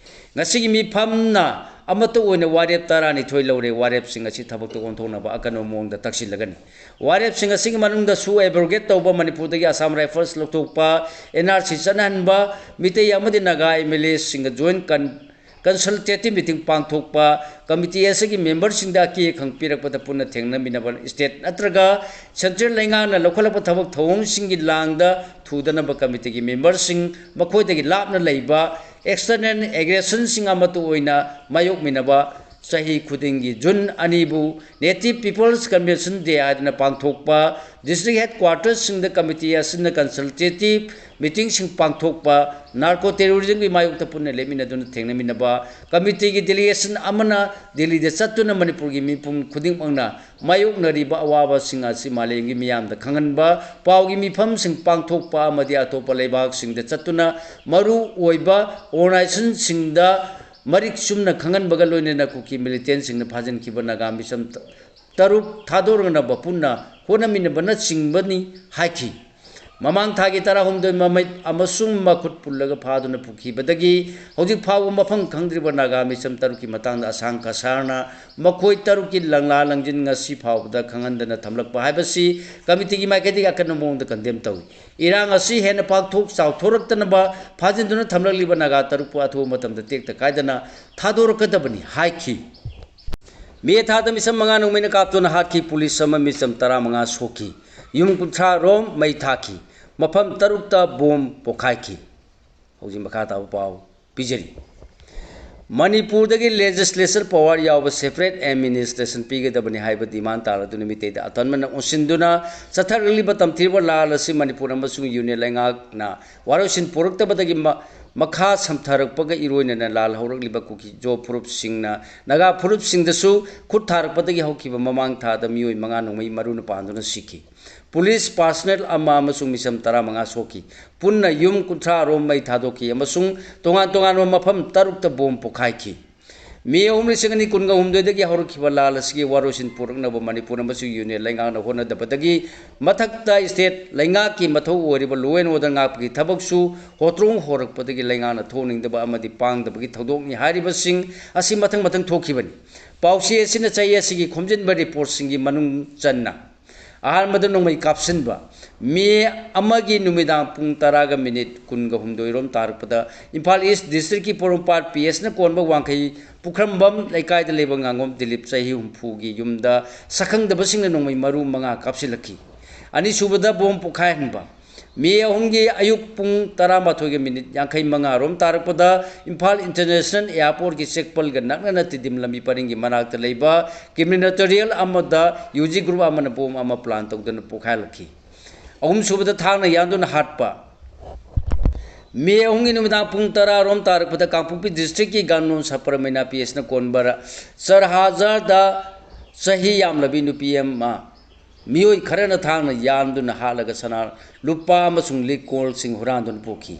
ꯉꯁꯤꯒꯤ ꯃꯤꯐꯝꯅ ꯑꯃꯠꯇ ꯑꯣꯏꯅ ꯋꯥꯔꯦꯞ ꯇꯔꯥꯅꯤꯊꯣꯏ ꯂꯧꯔꯦ꯫ ꯋꯥꯔꯦꯞꯁꯤꯡ ꯑꯁꯤ ꯊꯕꯛꯇ ꯑꯣꯟꯊꯣꯛꯅꯕ ꯑꯀꯟꯕ ꯃꯑꯣꯡꯗ ꯇꯛꯁꯤꯜꯂꯒꯅꯤ꯫ ꯋꯥꯔꯦꯞꯁꯤꯡ ꯑꯁꯤꯒꯤ ꯃꯅꯨꯡꯗꯁꯨ ꯑꯦꯕ꯭ꯔꯣꯒꯦꯠ ꯇꯧꯕ, ꯃꯅꯤꯄꯨꯔꯗꯒꯤ ꯑꯁꯥꯝ ꯔꯥꯏꯐꯜꯁ ꯂꯧꯊꯣꯛꯄ, ꯑꯦꯟ ꯑꯥꯔ ꯁꯤ ꯆꯠꯅꯍꯟꯕ, ꯃꯤꯇꯩ ꯑꯃꯗꯤ ꯅꯥꯒꯥ ꯑꯦꯝ ꯑꯦꯜ ꯑꯦꯁꯤꯡꯒ ꯖꯣꯏꯟ ꯀꯟ-, ꯀꯟꯁꯜꯇꯦꯇꯤꯚ ꯃꯤꯇꯤꯡ ꯄꯥꯡꯊꯣꯛꯄ, ꯀꯃꯤꯇꯤ ꯑꯁꯤꯒꯤ ꯃꯦꯝꯕꯔꯁꯤꯡꯗ ꯑꯀꯤ ꯑꯈꯪ ꯄꯤꯔꯛꯄꯗ ꯄꯨꯟꯅ ꯊꯦꯡꯅꯃꯤꯟꯅꯕ, ꯁ꯭ꯇꯦꯠ ꯅꯠꯇ꯭ꯔꯒ ꯁꯦꯟꯇ꯭ꯔꯦꯜ ꯂꯩꯉꯥꯛꯅ ꯂꯧꯈꯠꯂꯛꯄ ꯊꯕꯛ ꯊꯧꯑꯣꯡꯁꯤꯡꯒꯤ ꯂꯥꯡꯗ ꯊꯨꯗꯅꯕ ꯀꯃꯤꯇꯤꯒꯤ ꯃꯦꯝꯕꯔꯁꯤꯡ, ꯃꯈꯣꯏꯗꯒꯤ ꯂꯥꯞꯅ ꯂꯩꯕ, ꯑꯦꯛꯁꯇꯔꯅꯦꯜ ꯑꯦꯒ꯭ꯔꯦꯁꯟꯁꯤꯡ ꯑꯃꯠꯇ ꯑꯣꯏꯅ ꯃꯥꯌꯣꯛꯃꯤꯟꯅꯕ꯫ ꯆꯍꯤ ꯈꯨꯗꯤꯡꯒꯤ ꯖꯨꯟ ꯑꯅꯤꯕꯨ ꯅꯦꯇꯤꯚ ꯄꯤꯄꯜꯁ ꯀꯟꯚꯦꯟꯁꯟ ꯗꯦ ꯍꯥꯏꯗꯨꯅ ꯄꯥꯡꯊꯣꯛꯄ, ꯗꯤꯁꯇ꯭ꯔꯤꯛ ꯍꯦꯗꯀ꯭ꯋꯥꯔꯇꯔꯁꯤꯡꯗ ꯀꯃꯤꯇꯤ ꯑꯁꯤꯅ ꯀꯟꯁꯜꯇꯦꯇꯤꯚ ꯃꯤꯇꯤꯡꯁꯤꯡ ꯄꯥꯡꯊꯣꯛꯄ, ꯅꯥꯔꯀꯣ ꯇꯦꯔꯣꯔꯤꯖꯝꯒꯤ ꯃꯥꯌꯣꯛꯇ ꯄꯨꯟꯅ ꯂꯦꯞꯃꯤꯟꯅꯗꯨꯅ ꯊꯦꯡꯅꯃꯤꯟꯅꯕ, ꯀꯃꯤꯇꯤꯒꯤ ꯗꯦꯂꯤꯒꯦꯁꯟ ꯑꯃꯅ ꯗꯤꯜꯂꯤꯗ ꯆꯠꯇꯨꯅ ꯃꯅꯤꯄꯨꯔꯒꯤ ꯃꯤꯄꯨꯝ ꯈꯨꯗꯤꯡꯃꯛꯅ ꯃꯥꯌꯣꯛꯅꯔꯤꯕ ꯑꯋꯥꯕꯁꯤꯡ ꯑꯁꯤ ꯃꯥꯂꯦꯝꯒꯤ ꯃꯤꯌꯥꯝꯗ ꯈꯪꯍꯟꯕ, ꯄꯥꯎꯒꯤ ꯃꯤꯐꯝꯁꯤꯡ ꯄꯥꯡꯊꯣꯛꯄ ꯑꯃꯗꯤ ꯑꯇꯣꯞꯄ ꯂꯩꯕꯥꯛꯁꯤꯡꯗ ꯆꯠꯇꯨꯅ ꯃꯔꯨ ꯑꯣꯏꯕ ꯑꯣꯔꯒꯅꯥꯏꯖꯦꯁꯟꯁꯤꯡꯗ ꯃꯔꯤꯛ ꯆꯨꯝꯅ ꯈꯪꯍꯟꯕꯒ ꯂꯣꯏꯅꯅ ꯀꯨꯀꯤ ꯃꯤꯂꯤꯇꯦꯟꯁꯤꯡꯅ ꯐꯥꯖꯤꯟꯈꯤꯕ ꯅꯥꯒꯥ ꯃꯤꯆꯝ ꯇꯔꯨꯛ ꯊꯥꯗꯣꯔꯛꯅꯕ ꯄꯨꯟꯅ ꯍꯣꯠꯅꯃꯤꯟꯅꯕꯅꯆꯤꯡꯕꯅꯤ ꯍꯥꯏꯈꯤ꯫ ꯃꯃꯥꯡ ꯊꯥꯒꯤ ꯇꯔꯥꯍꯨꯝꯗꯣꯏ ꯃꯃꯤꯠ ꯑꯃꯁꯨꯡ ꯃꯈꯨꯠ ꯄꯨꯜꯂꯒ ꯐꯥꯗꯨꯅ ꯄꯨꯈꯤꯕꯗꯒꯤ ꯍꯧꯖꯤꯛ ꯐꯥꯎꯕ ꯃꯐꯝ ꯈꯪꯗ꯭ꯔꯤꯕ ꯅꯥꯒꯥ ꯃꯤꯆꯝ ꯇꯔꯨꯛꯀꯤ ꯃꯇꯥꯡꯗ ꯑꯁꯥꯡ ꯀꯁꯥꯔꯅ ꯃꯈꯣꯏ ꯇꯔꯨꯛꯀꯤ ꯂꯪꯂꯥ ꯂꯪꯖꯤꯟ ꯉꯁꯤ ꯐꯥꯎꯕꯗ ꯈꯪꯍꯟꯗꯅ ꯊꯝꯂꯛꯄ ꯍꯥꯏꯕꯁꯤ ꯀꯃꯤꯇꯤꯒꯤ ꯃꯥꯏꯀꯩꯗꯒꯤ ꯑꯀꯟꯕ ꯃꯑꯣꯡꯗ ꯀꯟꯗꯦꯝ ꯇꯧꯏ꯫ ꯏꯔꯥꯡ ꯑꯁꯤ ꯍꯦꯟꯅ ꯄꯥꯛꯊꯣꯛ ꯆꯥꯎꯊꯣꯔꯛꯇꯅꯕ ꯐꯥꯖꯤꯟꯗꯨꯅ ꯊꯝꯂꯛꯂꯤꯕ ꯅꯥꯒꯥ ꯇꯔꯨꯛꯄꯨ ꯑꯊꯨꯕ ꯃꯇꯝꯗ ꯇꯦꯛꯇ ꯀꯥꯏꯗꯅ ꯊꯥꯗꯣꯔꯛꯀꯗꯕꯅꯤ ꯍꯥꯏꯈꯤ꯫ ꯃꯦ ꯊꯥꯗ ꯃꯤꯆꯝ ꯃꯉꯥ ꯅꯣꯡꯃꯩꯅ ꯀꯥꯞꯇꯨꯅ ꯍꯥꯠꯈꯤ꯫ ꯄꯨꯂꯤꯁ ꯑꯃ, ꯃꯤꯆꯝ ꯇꯔꯥꯃꯉꯥ ꯁꯣꯛꯈꯤ꯫ ꯌꯨꯝ ꯀꯨꯟꯊ꯭ꯔꯥ ꯔꯣꯝ ꯃꯩ ꯊꯥꯈꯤ꯫ ꯃꯐꯝ ꯇꯔꯨꯛꯇ ꯕꯣꯝ ꯄꯣꯈꯥꯏꯈꯤ꯫ ꯍꯧꯖꯤꯛ ꯃꯈꯥ ꯇꯥꯕ ꯄꯥꯎ ꯄꯤꯖꯔꯤ꯫ ꯃꯅꯤꯄꯨꯔꯗꯒꯤ ꯂꯦꯖꯤꯁꯂꯦꯆꯔ ꯄꯋꯥꯔ ꯌꯥꯎꯕ ꯁꯦꯄꯔꯦꯠ ꯑꯦꯗꯃꯤꯅꯤꯁꯇ꯭ꯔꯦꯁꯟ ꯄꯤꯒꯗꯕꯅꯤ ꯍꯥꯏꯕ ꯗꯤꯃꯥꯟ ꯇꯥꯔꯗꯨꯅ ꯃꯤꯇꯩꯗ ꯑꯇꯟꯕꯅ ꯑꯣꯟꯁꯤꯟꯗꯨꯅ ꯆꯠꯊꯔꯛꯂꯤꯕ ꯇꯝꯊꯤꯔꯕ ꯂꯥꯜ ꯑꯁꯤ ꯃꯅꯤꯄꯨꯔ ꯑꯃꯁꯨꯡ ꯌꯨꯅꯤꯌꯟ ꯂꯩꯉꯥꯛꯅ ꯋꯥꯔꯣꯏꯁꯤꯟ ꯄꯨꯔꯛꯇꯕꯗꯒꯤ ꯃ-, ꯃꯈꯥ ꯁꯝꯊꯔꯛꯄꯒ ꯏꯔꯣꯏꯅꯅ ꯂꯥꯜꯍꯧꯔꯛꯂꯤꯕ ꯀꯨꯀꯤ ꯖꯣ ꯐꯨꯔꯨꯞꯁꯤꯡꯅ ꯅꯥꯒꯥ ꯐꯨꯔꯨꯞꯁꯤꯡꯗꯁꯨ ꯈꯨꯠ ꯊꯥꯔꯛꯄꯗꯒꯤ ꯍꯧꯈꯤꯕ ꯃꯃꯥꯡ ꯊꯥꯗ ꯃꯤꯑꯣꯏ ꯃꯉꯥ ꯅꯣꯡꯃꯩ ꯃꯔꯨꯅ ꯄꯥꯟꯗꯨꯅ ꯁꯤꯈꯤ꯫ ꯄꯨꯂꯤꯁ ꯄꯥꯔꯁꯅꯦꯜ ꯑꯃ ꯑꯃꯁꯨꯡ ꯃꯤꯁꯝ ꯇꯔꯥꯃꯉꯥ ꯁꯣꯛꯈꯤ꯫ ꯄꯨꯟꯅ ꯌꯨꯝ ꯀꯨꯟꯊ꯭ꯔꯥ ꯔꯣꯝ ꯃꯩ ꯊꯥꯗꯣꯛꯈꯤ ꯑꯃꯁꯨꯡ ꯇꯣꯉꯥꯟ ꯇꯣꯉꯥꯟꯕ ꯃꯐꯝ ꯇꯔꯨꯛꯇ ꯕꯣꯝ ꯄꯣꯈꯥꯏꯈꯤ꯫ ꯃꯦ ꯑꯍꯨꯝ, ꯂꯤꯁꯤꯡ ꯑꯅꯤ ꯀꯨꯟꯒ ꯍꯨꯝꯗꯣꯏꯗꯒꯤ ꯍꯧꯔꯛꯈꯤꯕ ꯂꯥꯜ ꯑꯁꯤꯒꯤ ꯋꯥꯔꯣꯏꯁꯤꯟ ꯄꯨꯔꯛꯅꯕ ꯃꯅꯤꯄꯨꯔ ꯑꯃꯁꯨꯡ ꯌꯨꯅꯤꯌꯟ ꯂꯩꯉꯥꯛꯅ ꯍꯣꯠꯅꯗꯕꯗꯒꯤ ꯃꯊꯛꯇ ꯁ꯭ꯇꯦꯠ ꯂꯩꯉꯥꯛꯀꯤ ꯃꯊꯧ ꯑꯣꯏꯔꯤꯕ ꯂꯣ ꯑꯦꯟ ꯑꯣꯔꯗꯔ ꯉꯥꯛꯄꯒꯤ ꯊꯕꯛꯁꯨ ꯍꯣꯇ꯭ꯔꯣꯡ ꯍꯣꯔꯛꯄꯗꯒꯤ ꯂꯩꯉꯥꯛꯅ ꯊꯣꯛꯅꯤꯡꯗꯕ ꯑꯃꯗꯤ ꯄꯥꯡꯗꯕꯒꯤ ꯊꯧꯗꯣꯛꯅꯤ ꯍꯥꯏꯔꯤꯕꯁꯤꯡ ꯑꯁꯤ ꯃꯊꯪ ꯃꯊꯪ ꯊꯣꯛꯈꯤꯕꯅꯤ꯫ ꯄꯥꯎꯆꯦ ꯑꯁꯤꯅ ꯆꯍꯤ ꯑꯁꯤꯒꯤ ꯈꯣꯝꯖꯤꯟꯕ ꯔꯤꯄꯣꯔꯠꯁꯤꯡꯒꯤ ꯃꯅꯨꯡ ꯆꯟꯅ ꯑꯍꯥꯟꯕꯗ ꯅꯣꯡꯃꯩ ꯀꯥꯞꯁꯤꯟꯕ꯫ ꯃꯦ ꯑꯃꯒꯤ ꯅꯨꯃꯤꯗꯥꯡ ꯄꯨꯡ ꯇꯔꯥꯒ ꯃꯤꯅꯤꯠ ꯀꯨꯟꯒ ꯍꯨꯝꯗꯣꯏ ꯔꯣꯝ ꯇꯥꯔꯛꯄꯗ ꯏꯝꯐꯥꯜ ꯏꯁ ꯗꯤꯁꯇ꯭ꯔꯤꯛꯀꯤ ꯄꯣꯔꯣꯝꯄꯥꯠ ꯄꯤ ꯑꯦꯁꯅ ꯀꯣꯟꯕ ꯋꯥꯡꯈꯩ ꯄꯨꯈ꯭ꯔꯝꯕꯝ ꯂꯩꯀꯥꯏꯗ ꯂꯩꯕ ꯉꯥꯉꯣꯝ ꯗꯤꯂꯤꯞ ꯆꯍꯤ ꯍꯨꯝꯐꯨꯒꯤ ꯌꯨꯝꯗ ꯁꯛꯈꯪꯗꯕꯁꯤꯡꯅ ꯅꯣꯡꯃꯩ ꯃꯔꯨ ꯃꯉꯥ ꯀꯥꯞꯁꯤꯜꯂꯛꯈꯤ꯫ ꯑꯅꯤꯁꯨꯕꯗ ꯕꯣꯝ ꯄꯣꯈꯥꯏꯍꯟꯕ꯫ ꯃꯦ ꯑꯍꯨꯝꯒꯤ ꯑꯌꯨꯛ ꯄꯨꯡ ꯇꯔꯥꯃꯥꯊꯣꯏꯒ ꯃꯤꯅꯤꯠ ꯌꯥꯡꯈꯩ ꯃꯉꯥ ꯔꯣꯝ ꯇꯥꯔꯛꯄꯗ ꯏꯝꯐꯥꯜ ꯏꯟꯇꯔꯅꯦꯁꯅꯦꯜ ꯑꯦꯌꯥꯔꯄꯣꯔꯠꯀꯤ ꯆꯦꯛꯄꯜꯒ ꯅꯛꯅꯅ ꯇꯤꯗꯤꯝ ꯂꯝꯕꯤ ꯄꯔꯤꯡꯒꯤ ꯃꯅꯥꯛꯇ ꯂꯩꯕ ꯀ꯭ꯔꯤꯃꯤꯅꯦꯇꯣꯔꯤꯌꯦꯜ ꯑꯃꯗ ꯌꯨ ꯖꯤ ꯒ꯭ꯔꯨꯞ ꯑꯃꯅ ꯕꯣꯝ ꯑꯃ ꯄ꯭ꯂꯥꯟ ꯇꯧꯗꯨꯅ ꯄꯣꯈꯥꯏꯍꯜꯂꯛꯈꯤ꯫ ꯑꯍꯨꯝꯁꯨꯕꯗ ꯊꯥꯡꯅ ꯌꯥꯟꯗꯨꯅ ꯍꯥꯠꯄ꯫ ꯃꯦ ꯑꯍꯨꯝꯒꯤ ꯅꯨꯃꯤꯗꯥꯡ ꯄꯨꯡ ꯇꯔꯥ ꯔꯣꯝ ꯇꯥꯔꯛꯄꯗ ꯀꯥꯡꯄꯣꯛꯄꯤ ꯗꯤꯁꯇ꯭ꯔꯤꯛꯀꯤ ꯒꯥꯟꯅꯣꯟ ꯁꯄꯔꯃꯩꯅꯥ ꯄꯤ ꯑꯦꯁꯅ ꯀꯣꯟꯕ ꯆꯔꯍꯥꯖꯥꯔꯗ ꯆꯍꯤ ꯌꯥꯝꯂꯕꯤ ꯅꯨꯄꯤ ꯑꯃ ꯃꯤꯑꯣꯏ ꯈꯔꯅ ꯊꯥꯡꯅ ꯌꯥꯟꯗꯨꯅ ꯍꯥꯠꯂꯒ ꯁꯅꯥ, ꯂꯨꯄꯥ ꯑꯃꯁꯨꯡ ꯂꯤꯛ ꯀꯣꯜꯁꯤꯡ ꯍꯨꯔꯥꯟꯗꯨꯅ ꯄꯨꯈꯤ꯫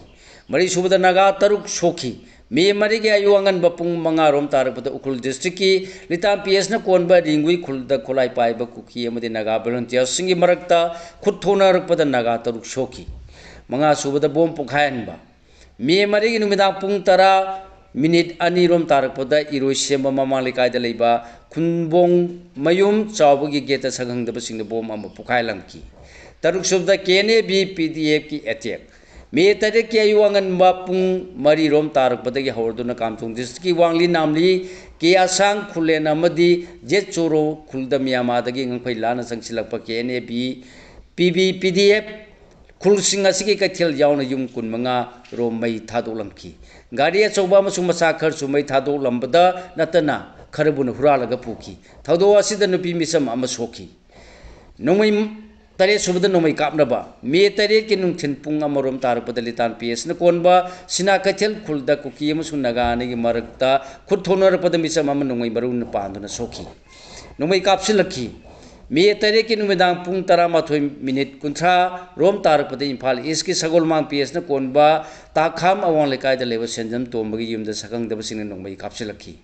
ꯃꯔꯤꯁꯨꯕꯗ ꯅꯥꯒꯥ ꯇꯔꯨꯛ ꯁꯣꯛꯈꯤ꯫ ꯃꯦ ꯃꯔꯤꯒꯤ ꯑꯌꯨꯛ ꯑꯉꯟꯕ ꯄꯨꯡ ꯃꯉꯥ ꯔꯣꯝ ꯇꯥꯔꯛꯄꯗ ꯎꯈ꯭ꯔꯨꯜ ꯗꯤꯁꯇ꯭ꯔꯤꯛꯀꯤ ꯂꯤꯇꯥꯝ ꯄꯤ ꯑꯦꯁꯅ ꯀꯣꯟꯕ ꯔꯤꯡꯒꯨꯏ ꯈꯨꯜꯗ ꯈꯨꯠꯂꯥꯏ ꯄꯥꯏꯕ ꯀꯨꯀꯤ ꯑꯃꯗꯤ ꯅꯥꯒꯥ ꯚꯣꯂꯨꯟꯇꯤꯌꯔꯁꯤꯡꯒꯤ ꯃꯔꯛꯇ ꯈꯨꯠ ꯊꯣꯛꯅꯔꯛꯄꯗ ꯅꯥꯒꯥ ꯇꯔꯨꯛ ꯁꯣꯛꯈꯤ꯫ ꯃꯉꯥꯁꯨꯕꯗ ꯕꯣꯝ ꯄꯣꯈꯥꯏꯍꯟꯕ꯫ ꯃꯦ ꯃꯔꯤꯒꯤ ꯅꯨꯃꯤꯗꯥꯡ ꯄꯨꯡ ꯇꯔꯥ ꯃꯤꯅꯤꯠ ꯑꯅꯤ ꯔꯣꯝ ꯇꯥꯔꯛꯄꯗ ꯏꯔꯣꯏꯁꯦꯝꯕ ꯃꯃꯥꯡ ꯂꯩꯀꯥꯏꯗ ꯂꯩꯕ ꯈꯨꯟꯕꯣꯡ ꯃꯌꯨꯝ ꯆꯥꯎꯕꯒꯤ ꯒꯦꯠꯇ ꯁꯛꯈꯪꯗꯕꯁꯤꯡꯅ ꯕꯣꯝ ꯑꯃ ꯄꯣꯈꯥꯏꯍꯜꯂꯝꯈꯤ꯫ ꯇꯔꯨꯛꯁꯨꯕꯗ K N A B P D ꯑꯦꯐꯀꯤ ꯑꯦꯇꯦꯛ꯫ ꯃꯦ ꯇꯔꯦꯠꯀꯤ ꯑꯌꯨꯛ ꯑꯉꯟꯕ ꯄꯨꯡ ꯃꯔꯤ ꯔꯣꯝ ꯇꯥꯔꯛꯄꯗꯒꯤ ꯍꯧꯔꯗꯨꯅ ꯀꯥꯝꯊꯣꯡ ꯗꯤꯁꯇ꯭ꯔꯤꯛꯀꯤ ꯋꯥꯡꯂꯤ ꯅꯥꯝꯂꯤ, ꯀꯦꯌꯥꯁꯥꯡ ꯈꯨꯂꯦꯟ ꯑꯃꯗꯤ ꯖꯦꯠ ꯆꯣꯔꯣ ꯈꯨꯜꯗ ꯃ꯭ꯌꯥꯟꯃꯥꯔꯗꯒꯤ ꯉꯝꯈꯩ ꯂꯥꯟꯅ ꯆꯪꯁꯤꯜꯂꯛꯄ K N A B, P B P D F ꯈꯨꯜꯁꯤꯡ ꯑꯁꯤꯒꯤ ꯀꯩꯊꯦꯜ ꯌꯥꯎꯅ ꯌꯨꯝ ꯀꯨꯟꯃꯉꯥ ꯔꯣꯝ ꯃꯩ ꯊꯥꯗꯣꯛꯂꯝꯈꯤ꯫ ꯒꯥꯔꯤ ꯑꯆꯧꯕ ꯑꯃꯁꯨꯡ ꯃꯆꯥ ꯈꯔꯁꯨ ꯃꯩ ꯊꯥꯗꯣꯛꯂꯝꯕꯗ ꯅꯠꯇꯅ ꯈꯔꯕꯨꯅ ꯍꯨꯔꯥꯜꯂꯒ ꯄꯨꯈꯤ꯫ ꯊꯧꯗꯣꯛ ꯑꯁꯤꯗ ꯅꯨꯄꯤ ꯃꯤꯆꯝ ꯑꯃ ꯁꯣꯛꯈꯤ꯫ ꯅꯣꯡꯃꯩ ꯇꯔꯦꯠ ꯁꯨꯕꯗ ꯅꯣꯡꯃꯩ ꯀꯥꯞꯅꯕ꯫ ꯃꯦ ꯇꯔꯦꯠꯀꯤ ꯅꯨꯡꯊꯤꯜ ꯄꯨꯡ ꯑꯃ ꯔꯣꯝ ꯇꯥꯔꯛꯄꯗ ꯂꯤꯇꯥꯟ ꯄꯤ ꯑꯦꯁꯅ ꯀꯣꯟꯕ ꯁꯤꯅꯥ ꯀꯩꯊꯦꯜ ꯈꯨꯜꯗ ꯀꯨꯀꯤ ꯑꯃꯁꯨꯡ ꯅꯥꯒꯥ ꯑꯅꯤꯒꯤ ꯃꯔꯛꯇ ꯈꯨꯠ ꯊꯣꯛꯅꯔꯛꯄꯗ ꯃꯤꯆꯝ ꯑꯃ ꯅꯣꯡꯃꯩ ꯃꯔꯨꯅ ꯄꯥꯟꯗꯨꯅ ꯁꯣꯛꯈꯤ꯫ ꯅꯣꯡꯃꯩ ꯀꯥꯞꯁꯤꯜꯂꯛꯈꯤ꯫ ꯃꯦ ꯇꯔꯦꯠꯀꯤ ꯅꯨꯃꯤꯗꯥꯡ ꯄꯨꯡ ꯇꯔꯥꯃꯥꯊꯣꯏ ꯃꯤꯅꯤꯠ ꯀꯨꯟꯊ꯭ꯔꯥ ꯔꯣꯝ ꯇꯥꯔꯛꯄꯗ ꯏꯝꯐꯥꯜ ꯏꯁꯀꯤ ꯁꯒꯣꯜꯃꯥꯡ ꯄꯤ ꯑꯦꯁꯅ ꯀꯣꯟꯕ ꯇꯥꯈꯥꯝ ꯑꯋꯥꯡ ꯂꯩꯀꯥꯏꯗ ꯂꯩꯕ ꯁꯦꯟꯖꯝ ꯇꯣꯝꯕꯒꯤ ꯌꯨꯝꯗ ꯁꯛꯈꯪꯗꯕꯁꯤꯡꯅ ꯅꯣꯡꯃꯩ ꯀꯥꯞꯁꯤꯜꯂꯛꯈꯤ꯫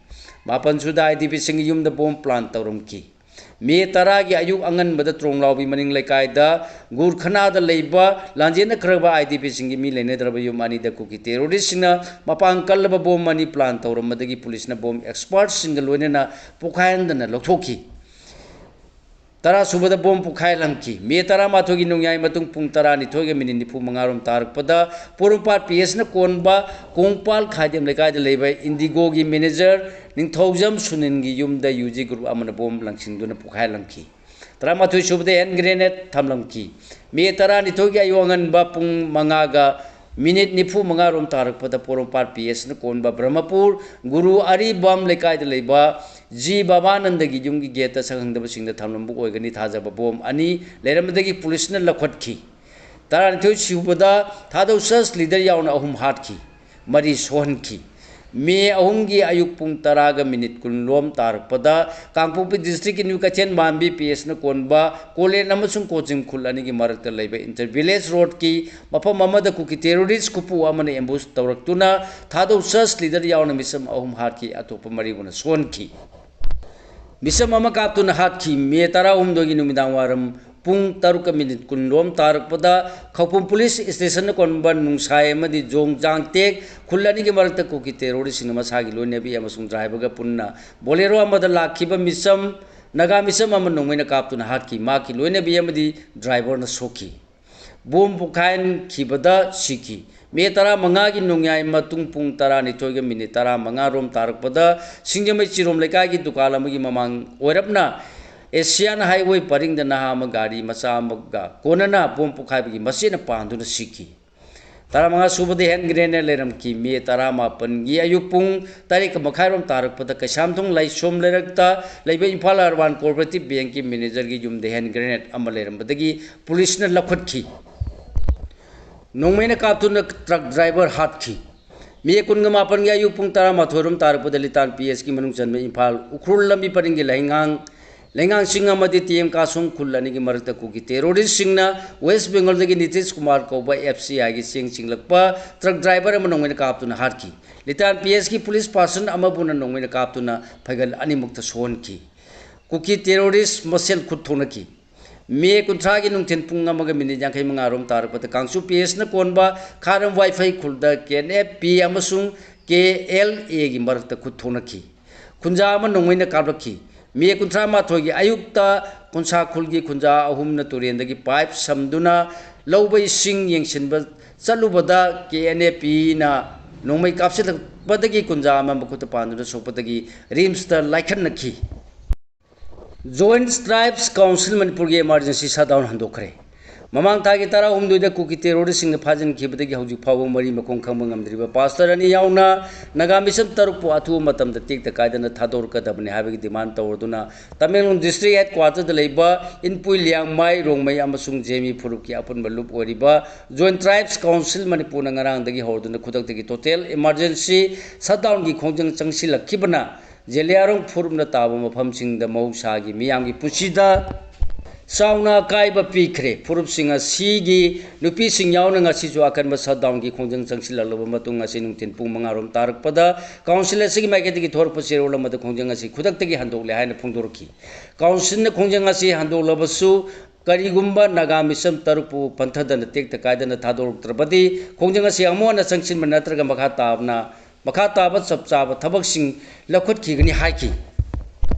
ꯃꯥꯄꯟ ꯁꯨꯕꯗ ꯑꯥꯏ ꯗꯤ ꯄꯤꯁꯤꯡꯒꯤ ꯌꯨꯝꯗ ꯕꯣꯝ ꯄ꯭ꯂꯥꯟ ꯇꯧꯔꯝꯈꯤ꯫ ꯃꯦ ꯇꯔꯥꯒꯤ ꯑꯌꯨꯛ ꯑꯉꯟꯕꯗ ꯇ꯭ꯔꯣꯡꯂꯥꯎꯕꯤ ꯃꯅꯤꯡ ꯂꯩꯀꯥꯏꯗ ꯒꯨꯔꯈꯅꯥꯗ ꯂꯩꯕ ꯂꯥꯟꯖꯦꯟꯅꯈ꯭ꯔꯕ ꯑꯥꯏ ꯗꯤ ꯄꯤꯁꯤꯡꯒꯤ ꯃꯤ ꯂꯩꯅꯗ꯭ꯔꯕ ꯌꯨꯝ ꯑꯅꯤꯗ ꯀꯨꯀꯤ ꯇꯦꯔꯣꯔꯤꯁꯁꯤꯡꯅ ꯃꯄꯥꯡ ꯀꯜꯂꯕ ꯕꯣꯝ ꯑꯅꯤ ꯄ꯭ꯂꯥꯟ ꯇꯧꯔꯝꯕꯗꯒꯤ ꯄꯨꯂꯤꯁꯅ ꯕꯣꯝ ꯑꯦꯛꯁꯄꯥꯔꯠꯁꯤꯡꯒ ꯂꯣꯏꯅꯅ ꯄꯣꯈꯥꯏꯍꯟꯗꯅ ꯂꯧꯊꯣꯛꯈꯤ꯫ ꯇꯔꯥ ꯁꯨꯕꯗ ꯕꯣꯝ ꯄꯣꯈꯥꯏꯍꯜꯂꯝꯈꯤ꯫ ꯃꯦ ꯇꯔꯥꯃꯥꯊꯣꯏꯒꯤ ꯅꯣꯡꯌꯥꯏ ꯃꯇꯨꯡ ꯄꯨꯡ ꯇꯔꯥꯅꯤꯊꯣꯏꯒ ꯃꯤꯅꯤꯠ ꯅꯤꯐꯨ ꯃꯉꯥ ꯔꯣꯝ ꯇꯥꯔꯛꯄꯗ ꯄꯣꯔꯣꯝꯄꯥꯠ ꯄꯤ ꯑꯦꯁꯅ ꯀꯣꯟꯕ ꯀꯣꯡꯄꯥꯜ ꯈꯥꯏꯗꯦꯝ ꯂꯩꯀꯥꯏꯗ ꯂꯩꯕ ꯏꯟꯗꯤꯒꯣꯒꯤ ꯃꯦꯅꯦꯖꯔ ꯅꯤꯡꯊꯧꯖꯝ ꯁꯨꯅꯤꯟꯒꯤ ꯌꯨꯝꯗ ꯌꯨ ꯖꯤ ꯒ꯭ꯔꯨꯞ ꯑꯃꯅ ꯕꯣꯝ ꯂꯪꯁꯤꯟꯗꯨꯅ ꯄꯣꯈꯥꯏꯍꯜꯂꯝꯈꯤ꯫ ꯇꯔꯥꯃꯥꯊꯣꯏ ꯁꯨꯕꯗ ꯍꯦꯟ ꯒ꯭ꯔꯦꯅꯦꯗ ꯊꯝꯂꯝꯈꯤ꯫ ꯃꯦ ꯇꯔꯥꯅꯤꯊꯣꯏꯒꯤ ꯑꯌꯨꯛ ꯑꯉꯟꯕ ꯄꯨꯡ ꯃꯉꯥꯒ ꯃꯤꯅꯤꯠ ꯅꯤꯐꯨ ꯃꯉꯥ ꯔꯣꯝ ꯇꯥꯔꯛꯄꯗ ꯄꯣꯔꯣꯝꯄꯥꯠ ꯄꯤ ꯑꯦꯁꯅ ꯀꯣꯟꯕ ꯕ꯭ꯔꯍꯃꯄꯨꯔ ꯒꯨꯔꯨ ꯑꯔꯤꯕꯝ ꯂꯩꯀꯥꯏꯗ ꯂꯩꯕ ꯖꯤ ꯕꯥꯕꯥꯅꯟꯗꯒꯤ ꯌꯨꯝꯒꯤ ꯒꯦꯠꯇ ꯁꯛꯈꯪꯗꯕꯁꯤꯡꯅ ꯊꯝꯂꯝꯕ ꯑꯣꯏꯒꯅꯤ ꯊꯥꯖꯕ ꯕꯣꯝ ꯑꯅꯤ ꯂꯩꯔꯝꯕꯗꯒꯤ ꯄꯨꯂꯤꯁꯅ ꯂꯧꯈꯠꯈꯤ꯫ ꯇꯔꯥꯅꯤꯊꯣꯏ ꯁꯨꯕꯗ ꯊꯥꯗꯧ ꯆꯔꯆ ꯂꯤꯗꯔ ꯌꯥꯎꯅ ꯑꯍꯨꯝ ꯍꯥꯠꯈꯤ, ꯃꯔꯤ ꯁꯣꯛꯍꯟꯈꯤ꯫ ꯃꯦ ꯑꯍꯨꯝꯒꯤ ꯑꯌꯨꯛ ꯄꯨꯡ ꯇꯔꯥꯒ ꯃꯤꯅꯤꯠ ꯀꯨꯟ ꯂꯣꯝ ꯇꯥꯔꯛꯄꯗ ꯀꯥꯡꯄꯣꯛꯄꯤ ꯗꯤꯁꯇ꯭ꯔꯤꯛꯀꯤ ꯅ꯭ꯌꯨ ꯀꯩꯊꯦꯜ ꯃꯥꯟꯕꯤ ꯄꯤ ꯑꯦꯁꯅ ꯀꯣꯟꯕ ꯀꯣꯂꯦꯟ ꯑꯃꯁꯨꯡ ꯀꯣꯆꯤꯡ ꯈꯨꯜ ꯑꯅꯤꯒꯤ ꯃꯔꯛꯇ ꯂꯩꯕ ꯏꯟꯇꯔ ꯚꯤꯂꯦꯖ ꯔꯣꯗꯀꯤ ꯃꯐꯝ ꯑꯃꯗ ꯀꯨꯀꯤ ꯇꯦꯔꯣꯔꯤꯁ ꯈꯨꯄꯨ ꯑꯃꯅ ꯑꯦꯝꯕꯨꯁ ꯇꯧꯔꯛꯇꯨꯅ ꯊꯥꯗꯧ ꯆꯔꯆ ꯂꯤꯗꯔ ꯌꯥꯎꯅ ꯃꯤꯆꯝ ꯑꯍꯨꯝ ꯍꯥꯠꯈꯤ, ꯑꯇꯣꯞꯄ ꯃꯔꯤꯕꯨꯅ ꯁꯣꯛꯍꯟꯈꯤ꯫ ꯃꯤꯆꯝ ꯑꯃ ꯀꯥꯞꯇꯨꯅ ꯍꯥꯠꯈꯤ꯫ ꯃꯦ ꯇꯔꯥꯍꯨꯝꯗꯣꯏꯒꯤ ꯅꯨꯃꯤꯗꯥꯡ ꯋꯥꯏꯔꯝ ꯄꯨꯡ ꯇꯔꯨꯛꯀ ꯃꯤꯅꯤꯠ ꯀꯨꯟ ꯔꯣꯝ ꯇꯥꯔꯛꯄꯗ ꯈꯧꯄꯨꯝ ꯄꯨꯂꯤꯁ ꯁ꯭ꯇꯦꯁꯟꯅ ꯀꯣꯟꯕ ꯅꯨꯡꯁꯥꯏ ꯑꯃꯗꯤ ꯖꯣꯡ ꯖꯥꯡꯇꯦꯛ ꯈꯨꯜ ꯑꯅꯤꯒꯤ ꯃꯔꯛꯇ ꯀꯨꯀꯤ ꯇꯦꯔꯣꯔꯤꯁꯁꯤꯡꯅ ꯃꯁꯥꯒꯤ ꯂꯣꯏꯅꯕꯤ ꯑꯃꯁꯨꯡ ꯗ꯭ꯔꯥꯏꯚꯔꯒ ꯄꯨꯟꯅ ꯕꯣꯂꯦꯔꯣ ꯑꯃꯗ ꯂꯥꯛꯈꯤꯕ ꯃꯤꯆꯝ, ꯅꯥꯒꯥ ꯃꯤꯆꯝ ꯑꯃ ꯅꯣꯡꯃꯩꯅ ꯀꯥꯞꯇꯨꯅ ꯍꯥꯠꯈꯤ꯫ ꯃꯍꯥꯛꯀꯤ ꯂꯣꯏꯅꯕꯤ ꯑꯃꯗꯤ ꯗ꯭ꯔꯥꯏꯚꯔꯅ ꯁꯣꯛꯈꯤ꯫ ꯕꯣꯝ ꯄꯣꯈꯥꯏꯍꯟꯈꯤꯕꯗ ꯁꯤꯈꯤ꯫ ꯃꯦ ꯇꯔꯥꯃꯉꯥꯒꯤ ꯅꯣꯡꯌꯥꯏ ꯃꯇꯨꯡ ꯄꯨꯡ ꯇꯔꯥꯅꯤꯊꯣꯏꯒ ꯃꯤꯅꯤꯠ ꯇꯔꯥꯃꯉꯥ ꯔꯣꯝ ꯇꯥꯔꯛꯄꯗ ꯁꯤꯡꯖꯃꯩ ꯆꯤꯔꯣꯝ ꯂꯩꯀꯥꯏꯒꯤ ꯗꯨꯀꯥꯟ ꯑꯃꯒꯤ ꯃꯃꯥꯡ ꯑꯣꯏꯔꯞꯅ ꯑꯦꯁꯤꯌꯥꯟ ꯍꯥꯏꯋꯦ ꯄꯔꯤꯡꯗ ꯅꯍꯥ ꯑꯃ ꯒꯥꯔꯤ ꯃꯆꯥ ꯑꯃꯒ ꯀꯣꯟꯅꯅ ꯕꯣꯝ ꯄꯣꯈꯥꯏꯕꯒꯤ ꯃꯆꯦꯠꯅ ꯄꯥꯟꯗꯨꯅ ꯁꯤꯈꯤ꯫ ꯇꯔꯥꯃꯉꯥ ꯁꯨꯕꯗ ꯍꯦꯟ ꯒ꯭ꯔꯦꯅꯦꯗ ꯂꯩꯔꯝꯈꯤ꯫ ꯃꯦ ꯇꯔꯥꯃꯥꯄꯟꯒꯤ ꯑꯌꯨꯛ ꯄꯨꯡ ꯇꯔꯦꯠꯀ ꯃꯈꯥꯏꯔꯣꯝ ꯇꯥꯔꯛꯄꯗ ꯀꯩꯁꯥꯝꯊꯣꯡ ꯂꯥꯏꯁꯣꯝ ꯂꯩꯔꯛꯇ ꯂꯩꯕ ꯏꯝꯐꯥꯜ ꯑꯔꯕꯥꯟ ꯀꯣꯑꯣꯄꯔꯦꯇꯤꯚ ꯕꯦꯡꯛꯀꯤ ꯃꯦꯅꯦꯖꯔꯒꯤ ꯌꯨꯝꯗ ꯍꯦꯟ ꯒ꯭ꯔꯦꯅꯦꯗ ꯑꯃ ꯂꯩꯔꯝꯕꯗꯒꯤ ꯄꯨꯂꯤꯁꯅ ꯂꯧꯈꯠꯈꯤ꯫ ꯅꯣꯡꯃꯩꯅ ꯀꯥꯞꯇꯨꯅ ꯇ꯭ꯔꯛ ꯗ꯭ꯔꯥꯏꯚꯔ ꯍꯥꯠꯈꯤ꯫ ꯃꯦ ꯀꯨꯟꯒ ꯃꯥꯄꯟꯒꯤ ꯑꯌꯨꯛ ꯄꯨꯡ ꯇꯔꯥꯃꯥꯊꯣꯏꯔꯣꯝ ꯇꯥꯔꯛꯄꯗ ꯂꯤꯇꯥꯟ ꯄꯤ ꯑꯦꯁꯀꯤ ꯃꯅꯨꯡ ꯆꯟꯕ ꯏꯝꯐꯥꯜ ꯎꯈ꯭ꯔꯨꯜ ꯂꯝꯕꯤ ꯄꯔꯤꯡꯒꯤ ꯂꯩꯉꯥꯡ, ꯂꯩꯉꯥꯡꯁꯤꯡ ꯑꯃꯗꯤ ꯇꯤ ꯑꯦꯝ ꯀꯥꯁꯣꯡ ꯈꯨꯜ ꯑꯅꯤꯒꯤ ꯃꯔꯛꯇ ꯀꯨꯀꯤ ꯇꯦꯔꯣꯔꯤꯁꯁꯤꯡꯅ ꯋꯦꯁ ꯕꯦꯡꯒꯜꯗꯒꯤ ꯅꯤꯇꯤꯁ ꯀꯨꯃꯥꯔ ꯀꯧꯕ ꯑꯦꯐ ꯁꯤ ꯑꯥꯏꯒꯤ ꯆꯦꯡ ꯆꯤꯡꯂꯛꯄ ꯇ꯭ꯔꯛ ꯗ꯭ꯔꯥꯏꯚꯔ ꯑꯃ ꯅꯣꯡꯃꯩꯅ ꯀꯥꯞꯇꯨꯅ ꯍꯥꯠꯈꯤ꯫ ꯂꯤꯇꯥꯟ ꯄꯤ ꯑꯦꯁꯀꯤ ꯄꯨꯂꯤꯁ ꯄꯥꯔꯁꯟ ꯑꯃꯕꯨꯅ ꯅꯣꯡꯃꯩꯅ ꯀꯥꯞꯇꯨꯅ ꯐꯩꯒꯜ ꯑꯅꯤꯃꯛꯇ ꯁꯣꯛꯍꯟꯈꯤ꯫ ꯀꯨꯀꯤ ꯇꯦꯔꯣꯔꯤꯁ ꯃꯁꯦꯜ ꯈꯨꯠ ꯊꯣꯛꯅꯈꯤ꯫ ꯃꯦ ꯀꯨꯟꯊ꯭ꯔꯥꯒꯤ ꯅꯨꯡꯊꯤꯜ ꯄꯨꯡ ꯑꯃꯒ ꯃꯤꯅꯤꯠ ꯌꯥꯡꯈꯩ ꯃꯉꯥꯔꯣꯝ ꯇꯥꯔꯛꯄꯗ ꯀꯥꯡꯁꯨ ꯄꯤ ꯑꯦꯁꯅ ꯀꯣꯟꯕ ꯈꯥꯔꯝ ꯋꯥꯏꯐꯩ ꯈꯨꯜꯗ ꯀꯦ ꯑꯦꯟ ꯑꯦꯐ ꯄꯤ ꯑꯃꯁꯨꯡ ꯀꯦ ꯑꯦꯜ ꯑꯦꯒꯤ ꯃꯔꯛꯇ ꯈꯨꯠ ꯊꯣꯛꯅꯈꯤ꯫ ꯈꯨꯟꯖꯥ ꯑꯃ ꯅꯣꯡꯃꯩꯅ ꯀꯥꯞꯂꯛꯈꯤ꯫ ꯃꯦ ꯀꯨꯟꯊ꯭ꯔꯥ ꯃꯥꯊꯣꯏꯒꯤ ꯑꯌꯨꯛꯇ ꯀꯨꯟꯁꯥ ꯈꯨꯜꯒꯤ ꯈꯨꯟꯖꯥ ꯑꯍꯨꯝꯅ ꯇꯨꯔꯦꯟꯗꯒꯤ ꯄꯥꯏꯞ ꯁꯝꯗꯨꯅ ꯂꯧꯕ ꯏꯁꯤꯡ ꯌꯦꯡꯁꯤꯟꯕ ꯆꯠꯂꯨꯕꯗ ꯀꯦ ꯑꯦꯟ ꯑꯦ ꯄꯤꯅ ꯅꯣꯡꯃꯩ ꯀꯥꯞꯁꯤꯜꯂꯛꯄꯗꯒꯤ ꯀꯨꯟꯖꯥ ꯑꯃ ꯃꯈꯨꯠꯇ ꯄꯥꯟꯗꯨꯅ ꯁꯣꯛꯄꯗꯒꯤ ꯔꯤꯝꯁꯇ ꯂꯥꯏꯈꯠꯅꯈꯤ꯫ ꯖꯣꯏꯟꯠ ꯇ꯭ꯔꯥꯏꯕꯁ ꯀꯥꯎꯟꯁꯤꯜ ꯃꯅꯤꯄꯨꯔꯒꯤ ꯏꯃꯥꯔꯖꯦꯟꯁꯤ ꯁꯠꯗꯥꯎꯟ ꯍꯟꯗꯣꯛꯈ꯭ꯔꯦ꯫ ꯃꯃꯥꯡ ꯊꯥꯒꯤ ꯇꯔꯥꯍꯨꯝꯗꯣꯏꯗ ꯀꯨꯀꯤ ꯇꯦꯔꯣꯔꯤꯁꯁꯤꯡꯅ ꯐꯥꯖꯤꯟꯈꯤꯕꯗꯒꯤ ꯍꯧꯖꯤꯛ ꯐꯥꯎꯕ ꯃꯔꯤ ꯃꯈꯣꯡ ꯈꯪꯕ ꯉꯝꯗ꯭ꯔꯤꯕ ꯄꯥꯁꯇꯔ ꯑꯅꯤ ꯌꯥꯎꯅ ꯅꯥꯒꯥ ꯃꯤꯁꯟ ꯇꯔꯨꯛꯄꯨ ꯑꯊꯨꯕ ꯃꯇꯝꯗ ꯇꯦꯛꯇ ꯀꯥꯏꯗꯅ ꯊꯥꯗꯣꯔꯛꯀꯗꯕꯅꯤ ꯍꯥꯏꯕꯒꯤ ꯗꯤꯃꯥꯟ ꯇꯧꯔꯗꯨꯅ ꯇꯃꯦꯡꯂꯣꯡ ꯗꯤꯁꯇ꯭ꯔꯤꯛ ꯍꯦꯗꯀ꯭ꯋꯥꯇꯔꯗ ꯂꯩꯕ ꯏꯟꯄꯨꯏ, ꯂꯤꯌꯥꯡꯃꯥꯏ, ꯔꯣꯡꯃꯩ ꯑꯃꯁꯨꯡ ꯖꯦꯃꯤ ꯐꯨꯔꯨꯞꯀꯤ ꯑꯄꯨꯟꯕ ꯂꯨꯞ ꯑꯣꯏꯔꯤꯕ ꯖꯣꯏꯟꯠ ꯇ꯭ꯔꯥꯏꯕꯁ ꯀꯥꯎꯟꯁꯤꯜ ꯃꯅꯤꯄꯨꯔꯅ ꯉꯔꯥꯡꯗꯒꯤ ꯍꯧꯔꯗꯨꯅ ꯈꯨꯗꯛꯇꯒꯤ ꯇꯣꯇꯦꯜ ꯏꯃꯥꯔꯖꯦꯟꯁꯤ ꯁꯠꯗꯥꯎꯟꯒꯤ ꯈꯣꯡꯖꯪ ꯆꯪꯁꯤꯜꯂꯛꯈꯤꯕꯅ ꯖꯦꯂꯤꯌꯥꯡꯔꯣꯡ ꯐꯨꯔꯨꯞꯅ ꯇꯥꯕ ꯃꯐꯝꯁꯤꯡꯗ ꯃꯍꯧꯁꯥꯒꯤ ꯃꯤꯌꯥꯝꯒꯤ ꯄꯨꯟꯁꯤꯗ ꯆꯥꯎꯅ ꯑꯀꯥꯏꯕ ꯄꯤꯈ꯭ꯔꯦ꯫ ꯐꯨꯔꯨꯞꯁꯤꯡ ꯑꯁꯤꯒꯤ ꯅꯨꯄꯤꯁꯤꯡ ꯌꯥꯎꯅ ꯉꯁꯤꯁꯨ ꯑꯀꯟꯕ ꯁꯠꯗꯥꯎꯟꯒꯤ ꯈꯣꯡꯖꯪ ꯆꯪꯁꯤꯜꯂꯛꯂꯕ ꯃꯇꯨꯡ, ꯉꯁꯤ ꯅꯨꯡꯊꯤꯜ ꯄꯨꯡ ꯃꯉꯥꯔꯣꯝ ꯇꯥꯔꯛꯄꯗ ꯀꯥꯎꯟꯁꯤꯜ ꯑꯁꯤꯒꯤ ꯃꯥꯏꯀꯩꯗꯒꯤ ꯊꯣꯔꯛꯄ ꯆꯦꯔꯣꯜ ꯑꯃꯗ ꯈꯣꯡꯖꯪ ꯑꯁꯤ ꯈꯨꯗꯛꯇꯒꯤ ꯍꯟꯗꯣꯛꯂꯦ ꯍꯥꯏꯅ ꯐꯣꯡꯗꯣꯔꯛꯈꯤ꯫ ꯀꯥꯎꯟꯁꯤꯜꯅ ꯈꯣꯡꯖꯪ ꯑꯁꯤ ꯍꯟꯗꯣꯛꯂꯕꯁꯨ, ꯀꯔꯤꯒꯨꯝꯕ ꯅꯥꯒꯥ ꯃꯤꯁꯟ ꯇꯔꯨꯛꯄꯨ ꯄꯟꯊꯗꯅ ꯇꯦꯛꯇ ꯀꯥꯏꯗꯅ ꯊꯥꯗꯣꯔꯛꯇ꯭ꯔꯕꯗꯤ, ꯈꯣꯡꯖꯪ ꯑꯁꯤ ꯑꯃꯨꯛ ꯍꯟꯅ ꯆꯪꯁꯤꯟꯕ ꯅꯠꯇ꯭ꯔꯒ ꯃꯈꯥ ꯇꯥꯕꯅ, ꯃꯈꯥ ꯇꯥꯕ ꯆꯞ ꯆꯥꯕ ꯊꯕꯛꯁꯤꯡ ꯂꯧꯈꯠꯈꯤꯒꯅꯤ ꯍꯥꯏꯈꯤ꯫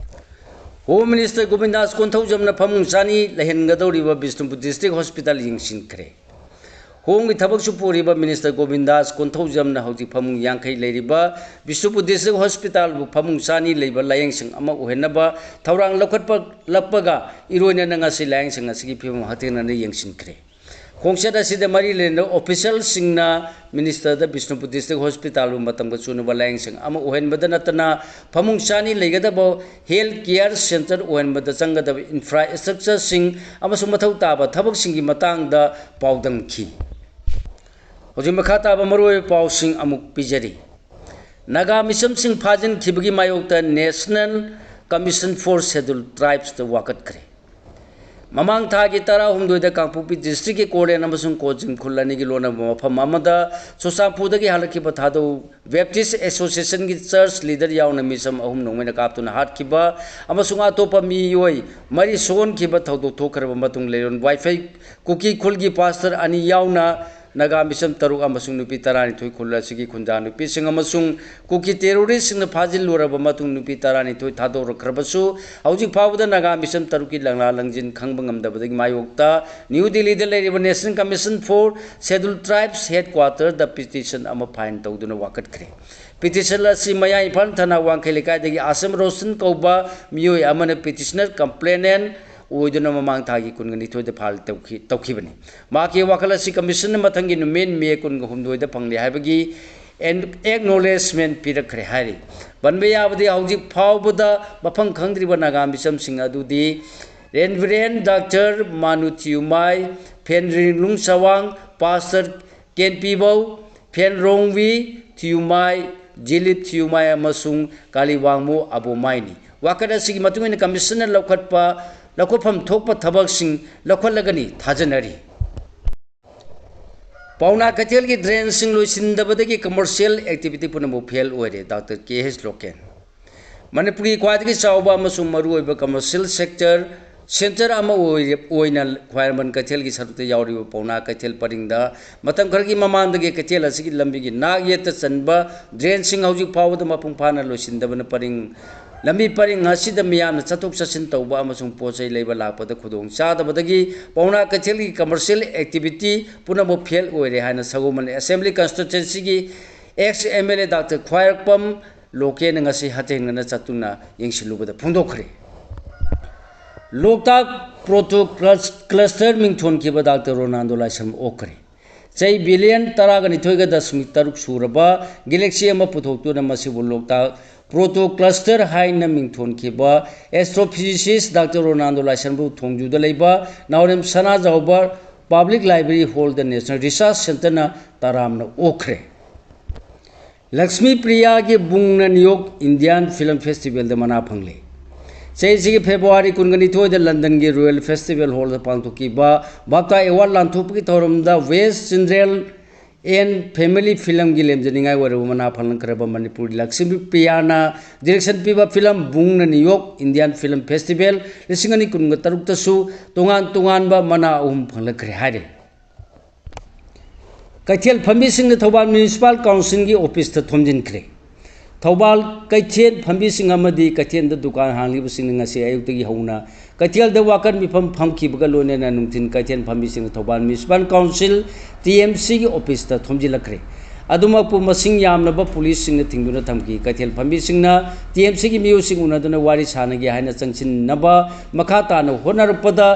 ꯍꯣꯝ ꯃꯤꯅꯤꯁꯇꯔ ꯒꯣꯕꯤꯟꯗꯥꯁ ꯀꯣꯟꯊꯧꯖꯝꯅ ꯐꯃꯨꯡ ꯆꯥꯅꯤ ꯂꯩꯍꯟꯒꯗꯧꯔꯤꯕ ꯕꯤꯁꯅꯨꯄꯨꯔ ꯗꯤꯁꯇ꯭ꯔꯤꯛ ꯍꯣꯁꯄꯤꯇꯥꯜ ꯌꯦꯡꯁꯤꯟꯈ꯭ꯔꯦ꯫ ꯍꯣꯝꯒꯤ ꯊꯕꯛꯁꯨ ꯄꯨꯔꯤꯕ ꯃꯤꯅꯤꯁꯇꯔ ꯒꯣꯕꯤꯟꯗꯥꯁ ꯀꯣꯟꯊꯧꯖꯝꯅ ꯍꯧꯖꯤꯛ ꯐꯃꯨꯡ ꯌꯥꯡꯈꯩ ꯂꯩꯔꯤꯕ ꯕꯤꯁꯅꯨꯄꯨꯔ ꯗꯤꯁꯇ꯭ꯔꯤꯛ ꯍꯣꯁꯄꯤꯇꯥꯜꯕꯨ ꯐꯃꯨꯡ ꯆꯥꯅꯤ ꯂꯩꯕ ꯂꯥꯌꯦꯡꯁꯪ ꯑꯃ ꯑꯣꯏꯍꯟꯅꯕ ꯊꯧꯔꯥꯡ ꯂꯧꯈꯠꯄ ꯂꯛꯄꯒ ꯏꯔꯣꯏꯅꯅ ꯉꯁꯤ ꯂꯥꯌꯦꯡꯁꯪ ꯑꯁꯤꯒꯤ ꯐꯤꯕꯝ ꯍꯛꯊꯦꯡꯅꯅ ꯌꯦꯡꯁꯤꯟꯈ꯭ꯔꯦ꯫ ꯈꯣꯡꯆꯠ ꯑꯁꯤꯗ ꯃꯔꯤ ꯂꯩꯅꯕ officialꯁꯤꯡꯅ ministerꯗ ꯕꯤꯁꯅꯨꯄꯨꯔ district hospitalꯕꯨ ꯃꯇꯝꯒ ꯆꯨꯅꯕ ꯂꯥꯌꯦꯡꯁꯪ ꯑꯃ ꯑꯣꯏꯍꯟꯕꯗ ꯅꯠꯇꯅ ꯐꯃꯨꯡ ꯆꯥꯅꯤ ꯂꯩꯒꯗꯕ health care centre ꯑꯣꯏꯍꯟꯕꯗ ꯆꯪꯒꯗꯕ infrastructureꯁꯤꯡ ꯑꯃꯁꯨꯡ ꯃꯊꯧ ꯇꯥꯕ ꯊꯕꯛꯁꯤꯡꯒꯤ ꯃꯇꯥꯡꯗ ꯄꯥꯎꯗꯝꯈꯤ꯫ ꯍꯧꯖꯤꯛ ꯃꯈꯥ ꯇꯥꯕ ꯃꯔꯨꯑꯣꯏꯕ ꯄꯥꯎꯁꯤꯡ ꯑꯃꯨꯛ ꯄꯤꯖꯔꯤ꯫ ꯅꯥꯒꯥ ꯃꯤꯆꯝꯁꯤꯡ ꯐꯥꯖꯤꯟꯈꯤꯕꯒꯤ ꯃꯥꯌꯣꯛꯇ National Commission for Scheduled Tribesꯇ ꯋꯥꯀꯠꯈ꯭ꯔꯦ꯫ ꯃꯃꯥꯡ ꯊꯥꯒꯤ ꯇꯔꯥꯍꯨꯝꯗꯣꯏꯗ ꯀꯥꯡꯄꯣꯛꯄꯤ districtꯀꯤ ꯀꯣꯔꯂꯦꯟ ꯑꯃꯁꯨꯡ ꯀꯣꯆꯤꯡ ꯈꯨꯜ ꯑꯅꯤꯒꯤ ꯂꯣꯟꯅꯕ ꯃꯐꯝ ꯑꯃꯗ ꯆꯨꯔꯆꯥꯟꯄꯨꯔꯗꯒꯤ ꯍꯜꯂꯛꯈꯤꯕ ꯊꯥꯗꯧ Baptist Associationꯒꯤ church leader ꯌꯥꯎꯅ ꯃꯤꯆꯝ ꯑꯍꯨꯝ ꯅꯣꯡꯃꯩꯅ ꯀꯥꯞꯇꯨꯅ ꯍꯥꯠꯈꯤꯕ ꯑꯃꯁꯨꯡ ꯑꯇꯣꯞꯄ ꯃꯤꯑꯣꯏ ꯃꯔꯤ ꯁꯣꯛꯍꯟꯈꯤꯕ ꯊꯧꯗꯣꯛ ꯊꯣꯛꯈ꯭ꯔꯕ ꯃꯇꯨꯡ ꯂꯩꯔꯣꯟ ꯋꯥꯏꯐꯩ ꯀꯨꯀꯤ ꯈꯨꯜꯒꯤ pastor ꯑꯅꯤ ꯌꯥꯎꯅ ꯅꯥꯒꯥ ꯃꯤꯆꯝ ꯇꯔꯨꯛ ꯑꯃꯁꯨꯡ ꯅꯨꯄꯤ ꯇꯔꯥꯅꯤꯊꯣꯏ ꯈꯨꯜ ꯑꯁꯤꯒꯤ ꯈꯨꯟꯖꯥ ꯅꯨꯄꯤꯁꯤꯡ ꯑꯃꯁꯨꯡ ꯀꯨꯀꯤ terroristꯁꯤꯡꯅ ꯐꯥꯖꯤꯜꯂꯨꯔꯕ ꯃꯇꯨꯡ ꯅꯨꯄꯤ ꯇꯔꯥꯅꯤꯊꯣꯏ ꯊꯥꯗꯣꯔꯛꯈ꯭ꯔꯕꯁꯨ ꯍꯧꯖꯤꯛ ꯐꯥꯎꯕꯗ ꯅꯥꯒꯥ ꯃꯤꯆꯝ ꯇꯔꯨꯛꯀꯤ ꯂꯪꯂꯥ ꯂꯪꯖꯤꯟ ꯈꯪꯕ ꯉꯝꯗꯕꯗꯒꯤ ꯃꯥꯌꯣꯛꯇ ꯅ꯭ꯌꯨ ꯗꯤꯜꯂꯤꯗ ꯂꯩꯔꯤꯕ National Commission for Scheduled Tribes headquarterꯗ petition ꯑꯃ file ꯇꯧꯗꯨꯅ ꯋꯥꯀꯠꯈ꯭ꯔꯦ꯫ Petition ꯑꯁꯤ ꯃꯌꯥꯏ ꯏꯝꯐꯥꯜ ꯊꯅꯥ ꯋꯥꯡꯈꯩ ꯂꯩꯀꯥꯏꯗꯒꯤ ꯑꯁꯝ ꯔꯣꯁꯟ ꯀꯧꯕ ꯃꯤꯑꯣꯏ ꯑꯃꯅ petitioner complainant ꯑꯣꯏꯗꯨꯅ ꯃꯃꯥꯡ ꯊꯥꯒꯤ ꯀꯨꯟꯒ ꯅꯤꯊꯣꯏꯗ file ꯇꯧꯈꯤ-, ꯇꯧꯈꯤꯕꯅꯤ꯫ ꯃꯍꯥꯛꯀꯤ ꯋꯥꯈꯜ ꯑꯁꯤ commissionꯅ ꯃꯊꯪꯒꯤ ꯅꯨꯃꯤꯠ ꯃꯦ ꯀꯨꯟꯒ ꯍꯨꯝꯗꯣꯏꯗ ꯐꯪꯂꯤ ꯍꯥꯏꯕꯒꯤ ꯑꯦꯟ-, acknowledgement ꯄꯤꯔꯛꯈ꯭ꯔꯦ ꯍꯥꯏꯔꯤ꯫ ꯄꯟꯕ ꯌꯥꯕꯗꯤ ꯍꯧꯖꯤꯛ ꯐꯥꯎꯕꯗ ꯃꯐꯝ ꯈꯪꯗ꯭ꯔꯤꯕ ꯅꯥꯒꯥ ꯃꯤꯆꯝꯁꯤꯡ ꯑꯗꯨꯗꯤ Reverend Doctor ꯃꯥꯅꯨ ꯊꯤꯌꯨꯃꯥꯏ, ꯐꯦꯟꯔꯤꯡꯂꯨꯡ ꯆꯋꯥꯡ, Pastor ꯀꯦꯟꯄꯤꯕꯧ, ꯐꯦꯟꯔꯣꯡꯋꯤ ꯊꯤꯌꯨꯃꯥꯏ, ꯖꯤꯂꯤꯞ ꯊꯤꯌꯨꯃꯥꯏ ꯑꯃꯁꯨꯡ ꯀꯥꯂꯤꯋꯥꯡꯃꯨ ꯑꯕꯣꯃꯥꯏꯅꯤ꯫ ꯋꯥꯀꯠ ꯑꯁꯤꯒꯤ ꯃꯇꯨꯡ ꯏꯟꯅ commissionꯅ ꯂꯧꯈꯠꯄ, ꯂꯧꯈꯠꯐꯝ ꯊꯣꯛꯄ ꯊꯕꯛꯁꯤꯡ ꯂꯧꯈꯠꯂꯒꯅꯤ ꯊꯥꯖꯅꯔꯤ꯫ ꯄꯥꯎꯅꯥ ꯀꯩꯊꯦꯜꯒꯤ drainꯁꯤꯡ ꯂꯣꯏꯁꯤꯟꯗꯕꯗꯒꯤ commercial activity ꯄꯨꯝꯅꯃꯛ fail ꯑꯣꯏꯔꯦ, Doctor ꯀꯦ ꯑꯦꯁ ꯂꯣꯀꯦꯟ꯫ ꯃꯅꯤꯄꯨꯔꯒꯤ ꯈ꯭ꯋꯥꯏꯗꯒꯤ ꯆꯥꯎꯕ ꯑꯃꯁꯨꯡ ꯃꯔꯨꯑꯣꯏꯕ commercial sector centre ꯑꯃ ꯑꯣꯏꯔꯤ-, ꯑꯣꯏꯅ ꯈ꯭ꯋꯥꯏꯔꯝꯕꯟ ꯀꯩꯊꯦꯜꯒꯤ ꯁꯔꯨꯛꯇ ꯌꯥꯎꯔꯤꯕ ꯄꯥꯎꯅꯥ ꯀꯩꯊꯦꯜ ꯄꯔꯤꯡꯗ ꯃꯇꯝ ꯈꯔꯒꯤ ꯃꯃꯥꯡꯗꯒꯤ ꯀꯩꯊꯦꯜ ꯑꯁꯤꯒꯤ ꯂꯝꯕꯤꯒꯤ ꯅꯥꯛ ꯌꯦꯠꯇ ꯆꯟꯕ drainꯁꯤꯡ ꯍꯧꯖꯤꯛ ꯐꯥꯎꯕꯗ ꯃꯄꯨꯡ ꯐꯥꯅ ꯂꯣꯏꯁꯤꯟꯗꯕꯅ ꯄꯔꯤꯡ, ꯂꯝꯕꯤ ꯄꯔꯤꯡ ꯑꯁꯤꯗ ꯃꯤꯌꯥꯝꯅ ꯆꯠꯊꯣꯛ ꯆꯠꯁꯤꯟ ꯇꯧꯕ ꯑꯃꯁꯨꯡ ꯄꯣꯠ ꯆꯩ ꯂꯩꯕ ꯂꯥꯛꯄꯗ ꯈꯨꯗꯣꯡ ꯆꯥꯗꯕꯗꯒꯤ ꯄꯥꯎꯅꯥ ꯀꯩꯊꯦꯜꯒꯤ commercial activity ꯄꯨꯝꯅꯃꯛ fail ꯑꯣꯏꯔꯦ ꯍꯥꯏꯅ ꯁꯒꯣꯜꯕꯟ Assembly Constituencyꯒꯤ ex MLA Doctor ꯈ꯭ꯋꯥꯏꯔꯥꯛꯄꯝ ꯂꯣꯀꯦꯟꯅ ꯉꯁꯤ ꯍꯛꯊꯦꯡꯅꯅ ꯆꯠꯇꯨꯅ ꯌꯦꯡꯁꯤꯜꯂꯨꯕꯗ ꯐꯣꯡꯗꯣꯛꯈ꯭ꯔꯦ꯫ ꯂꯣꯛꯇꯥꯛ ꯄ꯭ꯔꯣꯇꯣ ꯀ꯭ꯂꯁ-, ꯀ꯭ꯂꯁꯇꯔ ꯃꯤꯡꯊꯣꯟꯈꯤꯕ ꯗꯥꯛꯇꯔ ꯔꯣꯅꯥꯜꯗꯣ ꯂꯥꯏꯁ꯭ꯔꯝ ꯑꯣꯛꯈ꯭ꯔꯦ꯫ ꯆꯍꯤ ꯕꯤꯂꯤꯌꯟ ꯇꯔꯥꯒ ꯅꯤꯊꯣꯏꯒ ꯗꯁꯃꯤꯛ ꯇꯔꯨꯛ ꯁꯨꯔꯕ ꯒꯦꯂꯦꯛꯁꯤ ꯑꯃ ꯄꯨꯊꯣꯛꯇꯨꯅ ꯃꯁꯤꯕꯨ ꯂꯣꯛꯇꯥꯛ ꯄ꯭ꯔꯣꯇꯣ ꯀ꯭ꯂꯁꯇꯔ ꯍꯥꯏꯅ ꯃꯤꯡꯊꯣꯟꯈꯤꯕ ꯑꯦꯁꯇ꯭ꯔꯣꯐꯤꯖꯤꯁꯤꯁ ꯗꯥꯛꯇꯔ ꯔꯣꯅꯥꯜꯗꯣ ꯂꯥꯏꯁ꯭ꯔꯝꯕꯨ ꯊꯣꯡꯖꯨꯗ ꯂꯩꯕ ꯅꯥꯎꯔꯦꯝ ꯁꯅꯥꯖꯥꯎꯕ ꯄꯕ꯭ꯂꯤꯛ ꯂꯥꯏꯕ꯭ꯔꯦꯔꯤ ꯍꯣꯜꯗ ꯅꯦꯁꯅꯦꯜ ꯔꯤꯁꯔꯆ ꯁꯦꯟꯇꯔꯅ ꯇꯔꯥꯝꯅ ꯑꯣꯛꯈ꯭ꯔꯦ꯫ ꯂꯛꯁꯃꯤ ꯄ꯭ꯔꯤꯌꯥꯒꯤ ꯕꯨꯡꯅ ꯅꯤꯌꯣꯛ ꯏꯟꯗꯤꯌꯥꯟ ꯐꯤꯂꯝ ꯐꯦꯁꯇꯤꯚꯦꯜꯗ ꯃꯅꯥ ꯐꯪꯂꯦ꯫ ꯆꯍꯤꯁꯤꯒꯤ ꯐꯦꯕ꯭ꯔꯨꯋꯥꯔꯤ ꯀꯨꯟꯒ ꯅꯤꯊꯣꯏꯗ ꯂꯟꯗꯟꯒꯤ ꯔꯣꯌꯦꯜ ꯐꯦꯁꯇꯤꯚꯦꯜ ꯍꯣꯜꯗ ꯄꯥꯡꯊꯣꯛꯈꯤꯕ ꯕꯥꯞꯇꯥ ꯑꯦꯋꯥꯔꯗ ꯂꯥꯟꯊꯣꯛꯄꯒꯤ ꯊꯧꯔꯝꯗ ꯋꯦꯁ ꯆꯤꯜꯗ꯭ꯔꯦꯟ ꯑꯦꯟ ꯐꯦꯃꯤꯂꯤ ꯐꯤꯂꯝꯒꯤ ꯂꯦꯝꯖꯅꯤꯡꯉꯥꯏ ꯑꯣꯏꯔꯕ ꯃꯅꯥ ꯐꯪꯂꯛꯈ꯭ꯔꯕ ꯃꯅꯤꯄꯨꯔꯤ ꯂꯛꯁꯃꯤ ꯄ꯭ꯔꯤꯌꯥꯅ ꯗꯤꯔꯦꯛꯁꯟ ꯄꯤꯕ ꯐꯤꯂꯝ ꯕꯨꯡꯅ ꯅꯤꯌꯣꯛ ꯏꯟꯗꯤꯌꯥꯟ ꯐꯤꯂꯝ ꯐꯦꯁꯇꯤꯚꯦꯜ ꯂꯤꯁꯤꯡ ꯑꯅꯤ ꯀꯨꯟꯒ ꯇꯔꯨꯛꯇꯁꯨ ꯇꯣꯉꯥꯟ ꯇꯣꯉꯥꯟꯕ ꯃꯅꯥ ꯑꯍꯨꯝ ꯐꯪꯂꯛꯈ꯭ꯔꯦ ꯍꯥꯏꯔꯤ꯫ ꯀꯩꯊꯦꯜ ꯐꯝꯕꯤꯁꯤꯡꯅ ꯊꯧꯕꯥꯜ ꯃ꯭ꯌꯨꯅꯤꯁꯤꯄꯥꯜ ꯀꯥꯎꯟꯁꯤꯜꯒꯤ ꯑꯣꯐꯤꯁꯇ ꯊꯣꯝꯖꯤꯟꯈ꯭ꯔꯦ꯫ ꯊꯧꯕꯥꯜ ꯀꯩꯊꯦꯜ ꯐꯝꯕꯤꯁꯤꯡ ꯑꯃꯗꯤ ꯀꯩꯊꯦꯜꯗ ꯗꯨꯀꯥꯟ ꯍꯥꯡꯂꯤꯕꯁꯤꯡꯅ ꯉꯁꯤ ꯑꯌꯨꯛꯇꯒꯤ ꯍꯧꯅ ꯀꯩꯊꯦꯜꯗ ꯋꯥꯀꯠ ꯃꯤꯐꯝ ꯐꯝꯈꯤꯕꯒ ꯂꯣꯏꯅꯅ ꯅꯨꯡꯊꯤꯜ ꯀꯩꯊꯦꯜ ꯐꯝꯕꯤꯁꯤꯡꯅ Thoubal municipal council, T M ꯁꯤꯒꯤ ꯑꯣꯐꯤꯁꯇ ꯊꯣꯝꯖꯤꯜꯂꯛꯈ꯭ꯔꯦ꯫ ꯑꯗꯨꯃꯛꯄꯨ ꯃꯁꯤꯡ ꯌꯥꯝꯂꯕ ꯄꯨꯂꯤꯁꯁꯤꯡꯅ ꯊꯤꯡꯗꯨꯅ ꯊꯝꯈꯤ꯫ ꯀꯩꯊꯦꯜ ꯐꯝꯕꯤꯁꯤꯡꯅ ꯇꯤ ꯑꯦꯝ ꯁꯤꯒꯤ ꯃꯤꯑꯣꯏꯁꯤꯡ ꯎꯅꯗꯨꯅ ꯋꯥꯔꯤ ꯁꯥꯟꯅꯒꯦ ꯍꯥꯏꯅ ꯆꯪꯁꯤꯟꯅꯕ ꯃꯈꯥ ꯇꯥꯅ ꯍꯣꯠꯅꯔꯛꯄꯗ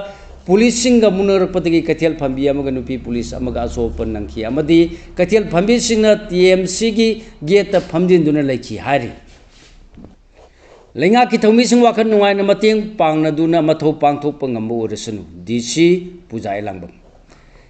ꯄꯨꯂꯤꯁꯁꯤꯡꯒ ꯃꯨꯛꯅꯔꯛꯄꯗꯒꯤ ꯀꯩꯊꯦꯜ ꯐꯝꯕꯤ ꯑꯃꯒ ꯅꯨꯄꯤ ꯄꯨꯂꯤꯁ ꯑꯃꯒ ꯑꯁꯣꯛ ꯑꯄꯟ ꯅꯪꯈꯤ ꯑꯃꯗꯤ ꯀꯩꯊꯦꯜ ꯐꯝꯕꯤꯁꯤꯡꯅ ꯇꯤ ꯑꯦꯝ ꯁꯤꯒꯤ ꯒꯦꯠꯇ ꯐꯝꯖꯤꯟꯗꯨꯅ ꯂꯩꯈꯤ ꯍꯥꯏꯔꯤ꯫ ꯂꯩꯉꯥꯛꯀꯤ ꯊꯧꯃꯤꯁꯤꯡ ꯋꯥꯈꯜ ꯅꯨꯡꯉꯥꯏꯅ ꯃꯇꯦꯡ ꯄꯥꯡꯅꯗꯨꯅ ꯃꯊꯧ ꯄꯥꯡꯊꯣꯛꯄ ꯉꯝꯕ ꯑꯣꯏꯔꯁꯅꯨ, ꯗꯤ ꯁꯤ ꯄꯨꯖꯥ ꯑꯦꯂꯥꯡꯕꯝ꯫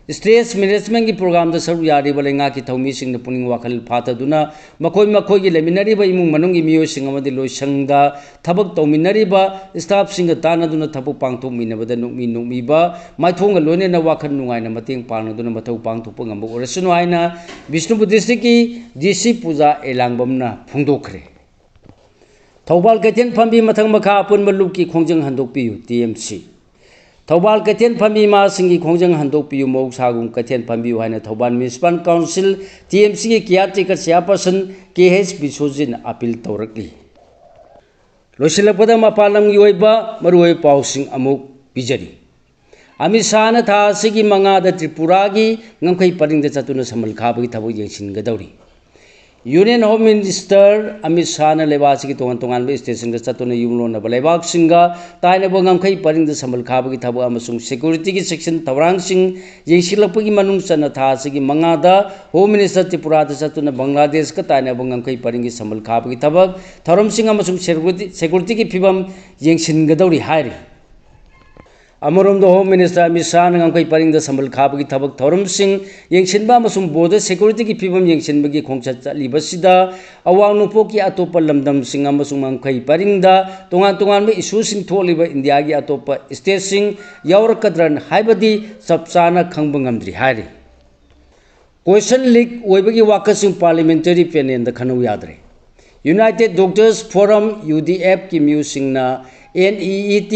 ꯁ꯭ꯇ꯭ꯔꯦꯁ ꯃꯦꯅꯦꯖꯃꯦꯟꯠꯀꯤ ꯄ꯭ꯔꯣꯒ꯭ꯔꯥꯝꯗ ꯁꯔꯨꯛ ꯌꯥꯔꯤꯕ ꯂꯩꯉꯥꯛꯀꯤ ꯊꯧꯃꯤꯁꯤꯡꯅ ꯄꯨꯛꯅꯤꯡ ꯋꯥꯈꯜ ꯐꯥꯊꯗꯨꯅ ꯃꯈꯣꯏ ꯃꯈꯣꯏꯒꯤ ꯂꯩꯃꯤꯟꯅꯔꯤꯕ ꯏꯃꯨꯡ ꯃꯅꯨꯡꯒꯤ ꯃꯤꯑꯣꯏꯁꯤꯡ ꯑꯃꯗꯤ ꯂꯣꯏꯁꯪꯗ ꯊꯕꯛ ꯇꯧꯃꯤꯟꯅꯔꯤꯕ ꯁ꯭ꯇꯥꯐꯁꯤꯡꯒ ꯇꯥꯟꯅꯗꯨꯅ ꯊꯕꯛ ꯄꯥꯡꯊꯣꯛꯃꯤꯟꯅꯕꯗ ꯅꯣꯛꯃꯤ ꯅꯣꯛꯃꯤꯕ ꯃꯥꯏꯊꯣꯡꯒ ꯂꯣꯏꯅꯅ ꯋꯥꯈꯜ ꯅꯨꯡꯉꯥꯏꯅ ꯃꯇꯦꯡ ꯄꯥꯡꯅꯗꯨꯅ ꯃꯊꯧ ꯄꯥꯡꯊꯣꯛꯄ ꯉꯝꯕ ꯑꯣꯏꯔꯁꯅꯨ ꯍꯥꯏꯅ ꯕꯤꯁꯅꯨꯄꯨꯔ ꯗꯤꯁꯇ꯭ꯔꯤꯛꯀꯤ ꯗꯤ ꯁꯤ ꯄꯨꯖꯥ ꯑꯦꯂꯥꯡꯕꯝꯅ ꯐꯣꯡꯗꯣꯛꯈ꯭ꯔꯦ꯫ ꯊꯧꯕꯥꯜ ꯀꯩꯊꯦꯜ ꯐꯝꯕꯤ ꯃꯊꯛ ꯃꯈꯥ ꯑꯄꯨꯟꯕ ꯂꯨꯞꯀꯤ ꯈꯣꯡꯖꯪ ꯍꯟꯗꯣꯛꯄꯤꯌꯨ, ꯇꯤ ꯑꯦꯝ ꯁꯤ꯫ ꯊꯧꯕꯥꯜ ꯀꯩꯊꯦꯜ ꯐꯝꯕꯤ ꯃꯍꯥꯁꯤꯡꯒꯤ ꯈꯣꯡꯖꯪ ꯍꯟꯗꯣꯛꯄꯤꯌꯨ, ꯃꯍꯧꯁꯥꯒꯨꯝ ꯀꯩꯊꯦꯜ ꯐꯝꯕꯤꯌꯨ ꯍꯥꯏꯅ Thoubal municipal council, T M ꯁꯤꯒꯤ ꯀꯤꯌꯥꯔ ꯇꯦꯀꯔ ꯆꯤꯌꯥꯔꯄꯔꯁꯟ ꯀꯦ ꯑꯩꯆ ꯕꯤꯁꯣꯖꯤꯠꯅ ꯑꯄꯤꯜ ꯇꯧꯔꯛꯂꯤ꯫ ꯂꯣꯏꯁꯤꯜꯂꯛꯄꯗ ꯃꯄꯥꯟ ꯂꯝꯒꯤ ꯑꯣꯏꯕ ꯃꯔꯨꯑꯣꯏꯕ ꯄꯥꯎꯁꯤꯡ ꯑꯃꯨꯛ ꯄꯤꯖꯔꯤ꯫ ꯑꯃꯤꯠ ꯁꯥꯍꯅ ꯊꯥ ꯑꯁꯤꯒꯤ ꯃꯉꯥꯗ ꯇ꯭ꯔꯤꯄꯨꯔꯥꯒꯤ ꯉꯝꯈꯩ ꯄꯔꯤꯡꯗ ꯆꯠꯇꯨꯅ ꯁꯃꯜ ꯈꯥꯕꯒꯤ ꯊꯕꯛ ꯌꯦꯡꯁꯤꯟꯒꯗꯧꯔꯤ꯫ Union Home Minister ꯑꯃꯤꯠ ꯁꯥꯍꯅ ꯂꯩꯕꯥꯛ ꯑꯁꯤꯒꯤ ꯇꯣꯉꯥꯟ ꯇꯣꯉꯥꯟꯕ stateꯁꯤꯡꯗ ꯆꯠꯇꯨꯅ ꯌꯨꯝꯂꯣꯟꯅꯕ ꯂꯩꯕꯥꯛꯁꯤꯡꯒ ꯇꯥꯏꯅꯕ ꯉꯝꯈꯩ ꯄꯔꯤꯡꯗ ꯁꯝꯕꯜ ꯈꯥꯕꯒꯤ ꯊꯕꯛ ꯑꯃꯁꯨꯡ securityꯒꯤ ꯆꯦꯛꯁꯤꯟ ꯊꯧꯔꯥꯡꯁꯤꯡ ꯌꯦꯡꯁꯤꯜꯂꯛꯄꯒꯤ ꯃꯅꯨꯡ ꯆꯟꯅ ꯊꯥ ꯑꯁꯤꯒꯤ ꯃꯉꯥꯗ Home Minister ꯇ꯭ꯔꯤꯄꯨꯔꯥꯗ ꯆꯠꯇꯨꯅ ꯕꯪꯒ꯭ꯂꯥꯗꯦꯁꯀ ꯇꯥꯏꯅꯕ ꯉꯝꯈꯩ ꯄꯔꯤꯡꯒꯤ ꯁꯝꯕꯜ ꯈꯥꯕꯒꯤ ꯊꯕꯛ ꯊꯧꯔꯝꯁꯤꯡ ꯑꯃꯁꯨꯡ security, securityꯒꯤ ꯐꯤꯕꯝ ꯌꯦꯡꯁꯤꯟꯒꯗꯧꯔꯤ ꯍꯥꯏꯔꯤ꯫ ꯑꯃꯔꯣꯝꯗ Home Minister ꯑꯃꯤꯠ ꯁꯥꯍꯅ ꯉꯝꯈꯩ ꯄꯔꯤꯡꯗ ꯁꯝꯕꯜ ꯈꯥꯕꯒꯤ ꯊꯕꯛ ꯊꯧꯔꯝꯁꯤꯡ ꯌꯦꯡꯁꯤꯟꯕ ꯑꯃꯁꯨꯡ border securityꯒꯤ ꯐꯤꯕꯝ ꯌꯦꯡꯁꯤꯟꯕꯒꯤ ꯈꯣꯡꯆꯠ ꯆꯠꯂꯤꯕꯁꯤꯗ ꯑꯋꯥꯡ ꯅꯣꯡꯄꯣꯛꯀꯤ ꯑꯇꯣꯞꯄ ꯂꯝꯗꯝꯁꯤꯡ ꯑꯃꯁꯨꯡ ꯉꯝꯈꯩ ꯄꯔꯤꯡꯗ ꯇꯣꯉꯥꯟ ꯇꯣꯉꯥꯟꯕ issueꯁꯤꯡ ꯊꯣꯛꯂꯤꯕ ꯏꯟꯗꯤꯌꯥꯒꯤ ꯑꯇꯣꯞꯄ stateꯁꯤꯡ ꯌꯥꯎꯔꯛꯀꯗ꯭ꯔꯅ ꯍꯥꯏꯕꯗꯤ ꯆꯞ ꯆꯥꯅ ꯈꯪꯕ ꯉꯝꯗ꯭ꯔꯤ ꯍꯥꯏꯔꯤ꯫ Question leak ꯑꯣꯏꯕꯒꯤ ꯋꯥꯀꯠꯁꯤꯡ parliamentary panelꯗ ꯈꯟꯅꯧ ꯌꯥꯗ꯭ꯔꯦ꯫ United Doctors Forum, UDFꯀꯤ ꯃꯤꯑꯣꯏꯁꯤꯡꯅ NEET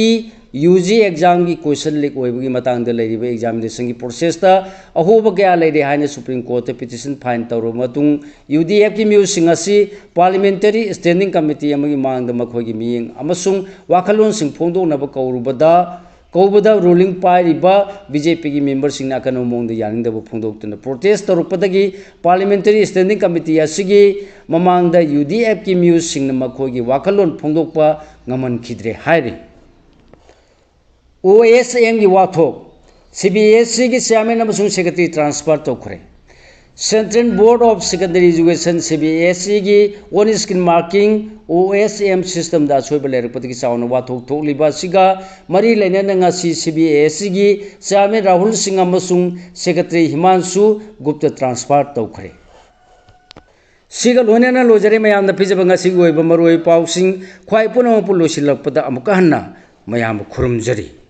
UG examꯒꯤ question leak ꯑꯣꯏꯕꯒꯤ ꯃꯇꯥꯡꯗ ꯂꯩꯔꯤꯕ examinationꯒꯤ processꯇ ꯑꯍꯣꯕ ꯀꯌꯥ ꯂꯩꯔꯦ ꯍꯥꯏꯅ Supreme Courtꯇ petition file ꯇꯧꯔꯕ ꯃꯇꯨꯡ, UDFꯀꯤ ꯃꯤꯑꯣꯏꯁꯤꯡ ꯑꯁꯤ parliamentary standing committee ꯑꯃꯒꯤ ꯃꯥꯡꯗ ꯃꯈꯣꯏꯒꯤ ꯃꯤꯠꯌꯦꯡ ꯑꯃꯁꯨꯡ ꯋꯥꯈꯜꯂꯣꯟꯁꯤꯡ ꯐꯣꯡꯗꯣꯛꯅꯕ ꯀꯧꯔꯨꯕꯗ, ꯀꯧꯕꯗ ruling ꯄꯥꯏꯔꯤꯕ BJPꯒꯤ memberꯁꯤꯡꯅ ꯑꯀꯟꯕ ꯃꯑꯣꯡꯗ ꯌꯥꯅꯤꯡꯗꯕ ꯐꯣꯡꯗꯣꯛꯇꯨꯅ protest ꯇꯧꯔꯛꯄꯗꯒꯤ parliamentary standing committee ꯑꯁꯤꯒꯤ ꯃꯃꯥꯡꯗ UDFꯀꯤ ꯃꯤꯑꯣꯏꯁꯤꯡꯅ ꯃꯈꯣꯏꯒꯤ ꯋꯥꯈꯜꯂꯣꯟ ꯐꯣꯡꯗꯣꯛꯄ ꯉꯝꯍꯟꯈꯤꯗ꯭ꯔꯦ ꯍꯥꯏꯔꯤ꯫ OSMꯒꯤ ꯋꯥꯊꯣꯛ, CBSEꯒꯤ chairman ꯑꯃꯁꯨꯡ secretary transfer ꯇꯧꯈ꯭ꯔꯦ꯫ Central Board of Secondary Education, CBSEꯒꯤ on screen marking, OSM systemꯗ ꯑꯁꯣꯏꯕ ꯂꯩꯔꯛꯄꯗꯒꯤ ꯆꯥꯎꯅ ꯋꯥꯊꯣꯛ ꯊꯣꯛꯂꯤꯕ ꯑꯁꯤꯒ ꯃꯔꯤ ꯂꯩꯅꯅ ꯉꯁꯤ CBSEꯒꯤ chairman ꯔꯥꯍꯨꯜ ꯁꯤꯡ ꯑꯃꯁꯨꯡ secretary ꯍꯤꯃꯥꯟꯁꯨ ꯒꯨꯞꯇ transfer ꯇꯧꯈ꯭ꯔꯦ꯫ ꯁꯤꯒ ꯂꯣꯏꯅꯅ ꯂꯣꯏꯖꯔꯦ ꯃꯌꯥꯝꯗ ꯄꯤꯖꯕ ꯉꯁꯤꯒꯤ ꯑꯣꯏꯕ ꯃꯔꯨꯑꯣꯏꯕ ꯄꯥꯎꯁꯤꯡ꯫ ꯈ꯭ꯋꯥꯏ ꯄꯨꯝꯅꯃꯛꯄꯨ ꯂꯣꯏꯁꯤꯜꯂꯛꯄꯗ ꯑꯃꯨꯛꯀ ꯍꯟꯅ ꯃꯌꯥꯝꯕꯨ ꯈꯨꯔꯨꯝꯖꯔꯤ꯫